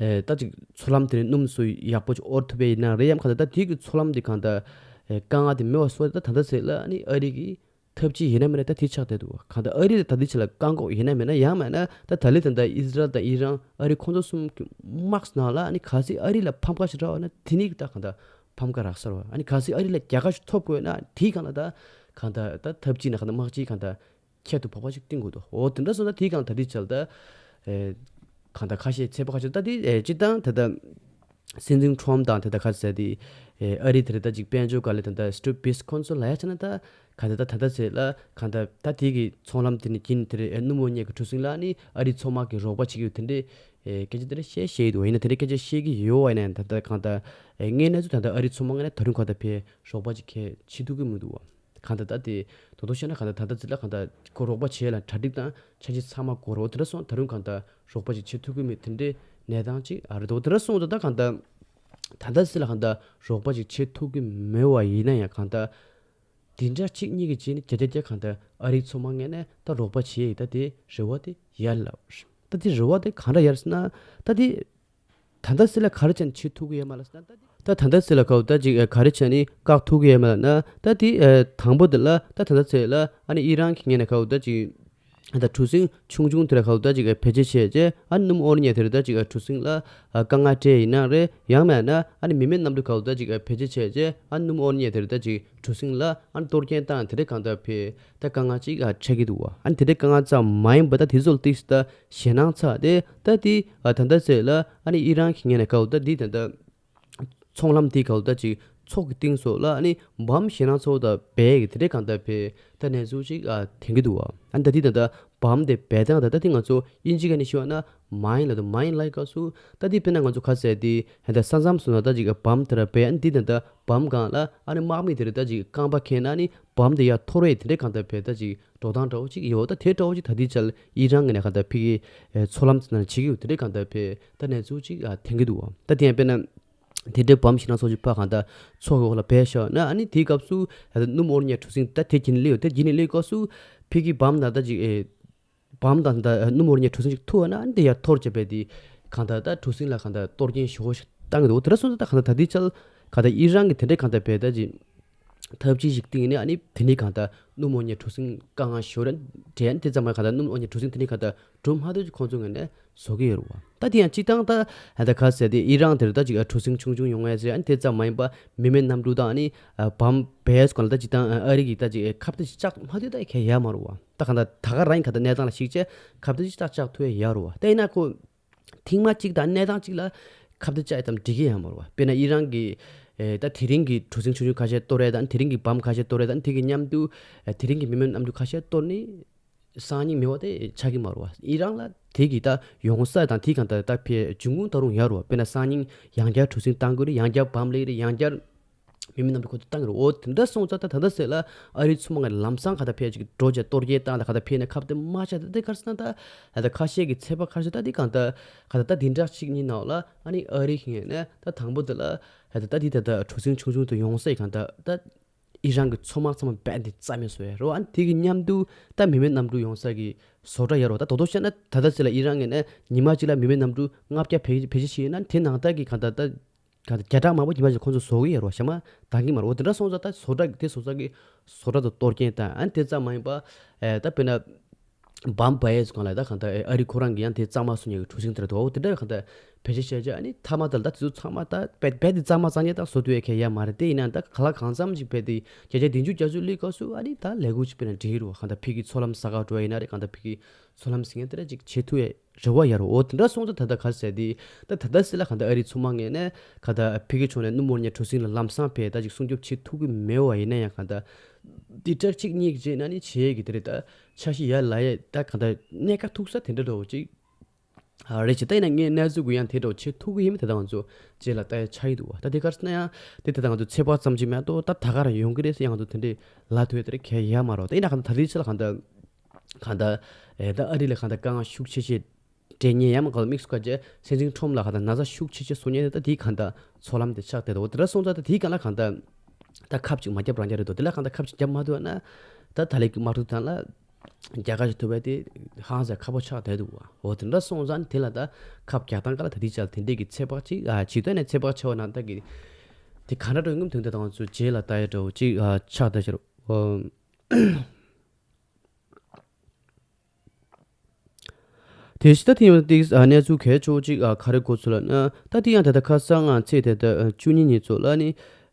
ཨེ་ད་ཅིག་མཚོ་ལམ་དེ་ནས་སྣུམ་སོ་ཡག་པོ་ཅིག་དབོར་ཐུབ་པ་ཡིན་ན་རེད། ཡང་གང་ལྟར་ད་དེ་གི་མཚོ་ལམ་དེ་གང་ལྟར་ཨེ་དཀའ་ངལ་དེ་མེད་པ་བཟོ་ཡ་ད་ད་ལྟ་ཚེ་ལ་ཨ་ནི་ཨ་རི་གི་ཐབས་ཇུས་ཡིན་ན་མིན་ན་ད་དེ་ཆགས་བསྡད་འདུག་བ། གང་ལྟར་ཨ་རི་ལ་ད་ལྟའི་ཆ་ལ་བཀག་འགོག་ཡིན་ན་མིན་ན་ཡང་མིན་ན་ད་ད་ལྟའི་ད་ལྟ་ཨི་ཟི་རལ་དང་ཨི་རན་ཨ་རི་ཁོང་ཚོ་གསུམ་གི་དམག་ནང་ལ་ཨ་ནི་གལ་སྲིད་ཨ་རི་ལ་ཕམ་ཁ་ཞིག་རག་པ་ན་དེ་ནི་ད་གང་ལྟར་ཕམ་ཁ་རག་ས་རེད་བ། ཨ་ནི་གལ་སྲིད་ཨ་རི་ལ་རྒྱལ་ཁ་ཞིག་ཐོབ་དགོས་ན་དེ་གང་ལྟར་ད་གང་ལྟར་ད་ཐབས་ཇུས་ན་གང་ལྟར་དམག་སྤྱི་གང་ལྟར། ཁྱད་དུ་འཕགས་པ་ཞིག་བསྟན་དགོས་འདུག་འོ་དེ་འདྲ་སོང་ད་དེའི་སྒང་ད་དེ་བྱས་ད་ཨེ་གང་ལྟར་ཁ་ཤས་ཚད་པ་ཁ་ཤས་ད་དེ་ཨེ་སྤྱིར་བཏང་ད་ལྟ་སྲིད་འཛིན་ཁྲོམ་དང་དེ་ད་ཁ་ཟེར་དེ་ཨེ་ཨ་རི་དེ་རེད་ད་ཅིག་དཔལ་འབྱོར་སྒང་ལ་ད་ལྟ་སི་ཊིབ་བྷིས་ཁོང་ཚོ་ལ་ཡ་ཆ་ན་ད་གང་ལྟར་ད་ད་ལྟ་ཚེ་ལ་གང་ལྟར་ད་དེ་གི་ཚོང་ལམ་དེ་ནི་གིན་དེ་རེད་ཨེ་སྣུམ་འོ་མཉེ་གི་གྲུ་གཟིངས་ལ་ནི་ཨ་རི་མཚོ་དམག་གི་རོགས་པ་བྱེད་ཀྱི་ཡོད་དེ་འདྲས་ཨེ་སྐད་ཆ་དེ་འདྲ་བཤད་བཤད་ཡོད་འདུག་ཡིན་ན་དེ་འདྲ་སྐད་ཆ་བཤད་ཀྱི་ཡོད་བ་ཡིན་ན་ད་ལྟ་གང་ལྟར་ཨེ་དངོས་གནས་ཚུལ་ད་ལྟ་ཨ་རི་མཚོ་དམག་ངོས་ནས་ད་རུང་གང་ལྟར་ཕའི་རོགས་པ་ཅིག་གལ་ཆེ་ཐུབ་ཀྱི་མི་འདུག་བ། གང་ལྟར་ད་དེ་དོ་དོ་བཤད་ན་གང་ལྟར་ད་ལྟ་ཚེ་ལ་གང་ལྟར་ཁོ་རོགས་པ་བྱེད་ལ་གྲ་སྒྲིག་དང་འཆར་གཞི་ཚང་མ་དགོས་རེད། འོ་དེ་འདྲ་སོང་ད་རུང་གང་ལྟར་རོགས་པ་ཅིག་བྱེད་ཐུབ་ཀྱི་མེད་དེ་འདྲའི་གནས་སྟངས་ཅིག་ཨ་རེད་འདུག་འོ་དེ་འདྲ་སོང་ད་ད་གང་ལྟར་ ད་ལྟ་སྲིད་ལ་གང་ལྟར་རོགས་པ་ཅིག་བྱེད་ཐུབ་ཀྱི་མེད་པ་ཡིན་ན་ཡང་། གང་ལྟར་དེ་འདྲ་གཅིག་གཉིས་ཀྱི་རྗེས་ནས་བརྒྱ་ཆ་བརྒྱ་གང་ལྟར་ཨ་རིའི་མཚོ་དམག་ངོས་ནས་ད་རོགས་པ་བྱེད་ཡས་ད་དེ་རེ་བ་དེ་ཡར་ལ། ད་དེ་རེ་བ་དེ་གང་འདྲ་ཡར་ཟེར་ན། ད་དེ་ད་ལྟ་སྲིད་ལ་ག་རེ་བྱས་ནས་བྱེད་ཐུབ་ཀྱི་ཡོད་མ་ལ་ཟེར་ན། ད་དེ་ད་ད་ལྟ་སྲིད་ལ་ག་བ་ད་ཅིག་ག་རེ་བྱས་ནས་བཀག་ཐུབ་ཀྱི་ཡོད་མ་ལ་ན། ད་དེ་དང་པོ་དེ་ལ་ད་ད་ལྟ་སྲིད་ལ་ཨ་ནི་ཨི་རན་གྱི་ངོས་ནས་ག་བ་ད་ཅིག་ད་གྲུ་གཟིངས་ཆུང་ཆུང་དེ་ལ་ག་བ་ད་ཅིག་བེད་སྤྱོད་བྱས་རྗེས། ཨ་ནི་སྣུམ་དབོར་མཁན་དེ་ལ་ད་ཅིག་གྲུ་གཟིངས་ལ་དཀའ་ངལ་སྤྲད་ཡིན་ན་རེད། ཡང་མིན་ན་ཨ་ནི་མི་མེད་གནམ་གྲུ་ག་བ་ད་ཅིག་བེད་སྤྱོད་བྱས་རྗེས། ཨ་ནི་སྣུམ་དབོར་མཁན་དེ་ལ་ད་ཅིག་གྲུ་གཟིངས་ལ་ཨ་ནི་གཏོར་སྐྱོན་བཏང་། དེ་འདྲ་གང་ལྟར་བྱས་ད་དཀའ་ངལ་ཅིག་འཕྲད་ཀྱི་འདུག་བ། ཨ་ནི་དེ་འདྲ་དཀའ་ངལ་ཙམ་མ་ཡིན་པ་ད་དེ་ཚོ་ལ་ཏོག་ཙམ་ད་ཞེད་སྣང་ཚ་དེ། ད་དེ་ད་ལྟ་སྲིད་ལ་ཨ་ནི་ཨི་རན་གྱི་ངོས་ནས་ག་བ་ད་དེ་ད་ལྟ་ཚོང་ལམ་དེ་ག་བ་ད་ཅིག་མཚོ་གི་གཏིང་ཟོག་ལ་ཨ་ནི་བམ་ཞེད་སྣང་ཚ་བོ་དང་བལ་གྱི་དེ་འདྲའི་གང་ལྟར་བྱས་ད་གནས་ཚུལ་ཅིག་ཨ་ཐོན་གྱི་འདུག་བ། ཨ་ནི་ད་དེ་ད་ལྟ་བམ་དེ་བལ་སྟངས་ད་ད་དེ་ང་ཚོ་དབྱིན་ཇི་སྐད་ནས་ཞུས་པ་ན་མའིན་ལབ་འདུག་མའིན་ལབ་སྐབས་སུ་ད་དེ་དཔེར་ན་ང་ཚོ་ག་ཟེར་དེ་ད་ས་མཚམས་སུ་ན་ད་ཅིག་བམ་དེ་འདྲ་བལ། ཨ་ནི་དེ་ད་ལྟ་བམ་སྒང་ལ་ཨ་ནི་དམག་མི་དེ་འདྲ་ད་ཅིག་རྐང་པ་འཁྱེར་ན་ཨ་ནི་བམ་དེ་ཡར་འཐོར་བའི་དེ་འདྲའི་གང་ལྟར་བྱས་ད་ཅིག་འགྲོ་སྟངས་འདྲ་བོ་ཅིག་ཡོད། ད་དེ་འདྲ་བོ་ཅིག་ད་དེ་ཅིག་ཨི་རན་གྱི་ངོས་ནས་གང་ལྟར་ཕ་གི་མཚོ་ལམ་དེ་ནང་བྱེད་ཀྱི་ཡོད། དེ་འདྲའི་གང་ལྟར་བྱས་ད་གནས་ཚུལ་ཅིག་ཨ་ཐོན་གྱི་འདུག་བ། ད་དེ་ཡང་དཔེར་ན་དེ་འདྲའི་བམ་ཞེད་སྣང་ཚ་བོ་ཅིག་ཕར་གང་ལྟར་མཚོ་གི་འོག་ལ་བལ་བཞག་ན། ཨ་ནི་དེའི་སྐབས་སུ་ད་སྣུམ་དབོར་མཁན་གྲུ་གཟིངས་ད་དེ་བརྒྱུད་ནས་སླེབས་ཡོད། དེ་བརྒྱུད་ནས་སླེབས་སྐབས་སུ་ཕ་གི་བམ་དང་ད་ཅིག་ཨེ་བམ་དང་ད་སྣུམ་དབོར་མཁན་གྲུ་གཟིངས་ཅིག་ཐུག་པ་ན། ཨ་ནི་དེ་ཡར་འཐོར་བྱས་པས་དེ་གང་ལྟར་ད་གྲུ་གཟིངས་ལ་གང་ལྟར་གཏོར་སྐྱོན་ཞེ་པོ་ཞིག་བཏང་གི་འདུག་དེ་འདྲ་སོང་ཙང་ད་གང་ལྟར་ད་དེ་ཅིག་གང་ལྟར་ཨི་རན་གྱིས་དེ་འདྲའི་གང་ལྟར་བྱས་ད་ཅིག་ཐབས་ཇུས་ཤིག་བཏིང་ནས། ཨ་ནི་དེ་ནས་གང་ལྟར་སྣུམ་དབོར་མཁན་གྲུ་གཟིངས་དཀའ་ངལ་ཞེ་པོ་རེད་དྲན། དེ་ཙམ་མ་གང་ལྟར་སྣུམ་དབོར་མཁན་གྲུ་གཟིངས་དེ་ནས་གང་ལྟར་གྲུབ་མ་ཐུབ་ཅིག་ཁོང་ཚོའི་ངོས་ནས་བཟོ་གི་ཡོད་རེད་བ། ད་དེ་ཡང་སྤྱིར་བཏང་ད་ད་ག་ཟེར་དེ་ཨི་རན་དེར་ད་ཅིག་གྲུ་གཟིངས་ཆུང་ཆུང་ཡོང་ཡས་ཟེར། ཨ་ནི་དེ་ཙམ་མ་ཡིན་པ་མི་མེད་གནམ་གྲུ་དང་། ཨ་ནི་བམ་བལ་སྐོར་ལ་ད་སྤྱིར་བཏང་ཨ་རི་གིས་ད་ཅིག་ཁ་གཏད་ཅིག་བཅག་མ་ཐུབ་ད་ཁྱད་ཡོད་མ་རེད་བ། ད་གང་ལྟར་ད་ག་རང་གི་གང་ལྟར་གནས་སྟངས་ལ་གཞིགས་བྱས་ཁ་གཏད་ཅིག་ད་བཅག་ཐུབ་ཡས་ཡོད་རེད་བ། ད་ཡིན་ན་ཁོ་ཐེངས་མ་གཅིག་དང་གནས་སྟངས་གཅིག་ལ་ཁ་གཏད་བཅག་ཡས་དང་འགྲིག་གི་ཡོད་མ་རེད་བ། དཔེར་ན་ཨི་རན་གྱིས་ཨེ་ད་དེ་རིང་གི་གྲུ་གཟིངས་ཆུང་ཆུང་ཁ་ཤས་གཏོར་ཡས་དང་། དེ་རིང་གི་བམ་ཁ་ཤས་གཏོར་ཡས་དང་། དེ་གི་མཉམ་དུ་ཨེ་དེ་རིང་གི་མི་མེད་གནམ་གྲུ་ཁ་ཤས་གཏོར་ནས་སང་ཉིན་མེད་པ་དེ་ཆགས་ཀྱི་མ་རེད་བ། ཨི་རན་ལ་དེ་གི་ད་ཡོང་ས་དང་དེ་གང་ལྟར་ད་ཕའི་འབྱུང་ཁུངས་ད་རུང་ཡོད་རེད་བ། དཔེར་ན་སང་ཉིན་ཡང་བསྐྱར་གྲུ་གཟིངས་བཏང་དགོས་རེད། ཡང་བསྐྱར་བམ་སླེབས་རེད། ཡང་བསྐྱར་མི་མེད་གནམ་གྲུ་ཁོ་ཚོ་བཏང་གི་རེད། འོ་དེ་འདྲ་སོང་ཙང་ད་ད་ལྟ་སྲིད་ལ་ཨ་རིའི་མཚོ་དམག་ལམ་སང་གང་ལྟར་ཕའི་ཅིག་འགྲོ་བྱས་གཏོར་སྐྱོན་བཏང་ལ་གང་ལྟར་ཕའི་ནས་ཁ་གཏད་མ་བཅག་ད་དེ་ག་རེ་ཟེར་ན། ད་ད་ཁ་ཤས་ཀྱི་ཚོད་དཔག་ག་རེ་ཟེར། ད་དེ་གང་ལྟར་གང་ལྟར་ད་དེ་འདྲ་གཅིག་གཉིས་ནང་ལ་ཨ་ནི་ཨ་རི་གི་ངོས་ནས་ད་དང་པོ་དེ་ལ་ད་ད་དེ་ད་ད་གྲུ་གཟིངས་ཆུང་ཆུང་དུ་ཡོང་སའི་གང་ལྟར་ད་ཨི་རན་གྱི་མཚོ་དམག་ཚང་མ་རྦད་དེ་རྩ་མེད་བཟོ་ཡས་རེད་བ། ཨ་ནི་དེ་གི་མཉམ་དུ་ད་མི་མེད་གནམ་གྲུ་ཡོང་ས་གི་བཟོ་གྲྭ་ཡོད་རེད་བ། ད་རྡོག་རྡོག་བཤད་ན་ད་ལྟ་ཚེ་ལ་ཨི་རན་ངོས་ནས་ཉི་མ་གཅིག་ལ་མི་མེད་གནམ་གྲུ་ལྔ་བརྒྱ་བེད་བེད་སྤྱོད་བྱས་ཡོད་ན། དེ་ནང་ལྟར་གྱི་གང་ལྟར་ད་གང་ལྟར་བརྒྱ་ཕྲག་མང་པོ་ཉི་མ་གཅིག་ཁོང་ཚོ་བཟོ་གི་ཡོད་རེད་བ། ཞེ་མ་འདང་གི་མ་རེད། འོ་དེ་འདྲ་སོང་ཙང་ད་བཟོ་གྲྭ་དེ་བཟོ་ས་གི་བཟོ་གྲྭ་དང་གཏོར་སྐྱོན་བཏང་། ཨ་ནི་དེ་ཙམ་མ་ཡིན་པ་ཨེ་ད་དཔེར་ན་བམ་བལ་ཡས་སུ་གང་ལ་ད་གང་ལྟར་ཨ་རི་ཁོ་རང་གི་ཡང་དེ་གཙང་མ་བཟོ་མཁན་གྱི་གྲུ་གཟིངས་དེ་འདྲ་འདུག་འོ་དེ་འདྲ་གང་ལྟར་བེད་སྤྱོད་བྱས་རྗེས། ཨ་ནི་མཐའ་མ་དེ་ལ་ད་དེ་ཚོ་ཚང་མ་ད་རྦད་རྦད་དེ་གཙང་མ་གཙང་རྐྱང་ད་བཟོ་ཐུབ་ཡས་ཁྱད་ཡོད་མ་རེད། དེ་ཡིན་ན་ད་ག་ལ་གང་འཚམ་ཅིག་རྦད་དེ་བརྒྱ་ཆ་བདུན་ཅུ་བརྒྱད་ཅུ་སླེབས་སྐབས་སུ་ཨ་ནི་ད་ལས་འགུལ་ཅིག་སྤེལ་ན་འགྲིག་གི་རེད་བ། གང་ལྟར་ཕ་གི་མཚོ་ལམ་གསར་པ་འགྲོ་ཡ་ཡིན་ན་རེད། གང་ལྟར་ཕ་གི་མཚོ་ལམ་ཟེར་མཁན་དེ་འདྲ་ཅིག་བྱེད་ཐུབ་ཡས་རེ་བ་ཡོད་རེད། འོ་དེ་འདྲ་སོང་ཙང་ད་ལྟ་ག་རེ་ཟེར་དེ། ད་ད་ལྟ་སྲིད་ལ་གང་ལྟར་ཨ་རིའི་མཚོ་དམག་ངོས་ནས་གང་ལྟར་ཕ་གི་ཕྱོགས་ནས་སྣུམ་དབོར་མཁན་གྲུ་གཟིངས་ལ་ལམ་སང་ཕར་ད་ཅིག་སྲུང་སྐྱོབ་བྱེད་ཐུབ་ཀྱི་མེད་པ་ཡིན་ན་ཡང་། གང་ལྟར་དེ་ཚོ་གཅིག་གཉིས་ཀྱི་རྗེས་ནས་ནི་བྱེད་ཡས་ཀྱི་དེ་རེད། ད་འཆར་གཞི་ཡར་ལ་ཡས་ད་གང་ལྟར་གནད་འགག་ཐུག་ས་དེ་འདྲ་འདྲ་བོ་ཅིག་རེད་ཅེས། ད་ཡིན་ན་ངས་གནས་ཚུལ་གུ་ཡང་དེ་འདྲ་བོ་བྱེད་ཐུབ་ཀྱི་ཡིན་མིན་དེ་ད་ང་ཚོ་རྗེས་ལ་ལྟ་ཡ་ཆགས་ཀྱི་འདུག་བ། ད་དེ་ག་རེ་ཟེར་ན་ཡང་དེ་ད་ལྟ་ང་ཚོ་ཚོད་དཔག་ཙམ་ཅིག་མ་གཏོགས་ད་ད་ག་རང་ཡོང་གི་རེད་ཟེར་ཡང་ང་ཚོ་དེ་འདྲའི་ལབ་ཐུབ་ཡ་དེ་འདྲ་གང་ཡང་ཡོད་མ་རེད། ད་ཡིན་ན་གང་ལྟར་ད་ལྟའི་ཆ་ལ་གང་ལྟར་གང་ལྟར་ཨེ་ད་ཨ་རི་ལ་གང་ལྟར་དཀའ་ངལ་ཤུགས་ཆེ་ཆེ་འཕྲད་མཁན། ཡང་མིན་གང་ལྟར་དམིགས་སུ་བཀར་བྱས་སྲིད་འཛིན་ཁྲོམ་ལ་གང་ལྟར་ན་ཚ་ཤུགས་ཆེ་ཆེ་བཟོ་མཁན་དེ་ད་དེའི་གང་ལྟར་མཚོ་ལམ་དེ་ཆགས་བསྡད་འདུག་དེ་འདྲ་སོང་ཙང་ད་དེའི་སྒང་ལ་གང་ལྟར་ད་ཁབ་ཅིག་མ་བརྒྱབ་རང་རྐྱང་རེད་འདུག་དེ་ལ་གང་ལྟར་ཁབ་ཅིག་བརྒྱབ་མ་ཐུབ་ན་ད་ད་ལན་གྱི་དམག་འཁྲུག་དང་ལ་རྒྱལ་ཁ་ཞིག་ཐོབ་པ་དེ་ཧང་སང་ཁག་པོ་ཆགས་བསྡད་འདུག་བ། འོ་དེ་འདྲ་སོང་ཙང་དེ་ལ་ད་ཁབ་རྒྱག་སྟངས་སྒང་ལ་ད་དེའི་ཆ་ལ་དེ་འདྲས་ཀྱི་ཚོད་དཔག་ཅིག་ཨ་བྱེད་དོན་ནས་ཚོད་དཔག་ཆེ་བ་ནང་ད་གི་དེ་ག་འདྲ་འགྲོ་ཡོང་གི་མཐོང་དེ་ད་ང་ཚོ་རྗེས་ལ་ལྟ་ཡ་འདྲ་བོ་ཅིག་ཨ་ཆགས་བསྡད་ཤག་འོ། དེ་བཞིན་ད་དེ་ཡང་ཏིག་ཨ་གནས་ཚུལ་གལ་ཆེ་བོ་ཅིག་ཨ་ག་རེ་གོ་ཚུལ་ལབ་ན། ད་དེ་ཡང་ད་ལྟ་ཁ་སང་ང་ཚེས་དེ་ད་བཅུ་གཉིས་ཉིན་ཚོ་ལ་ནི་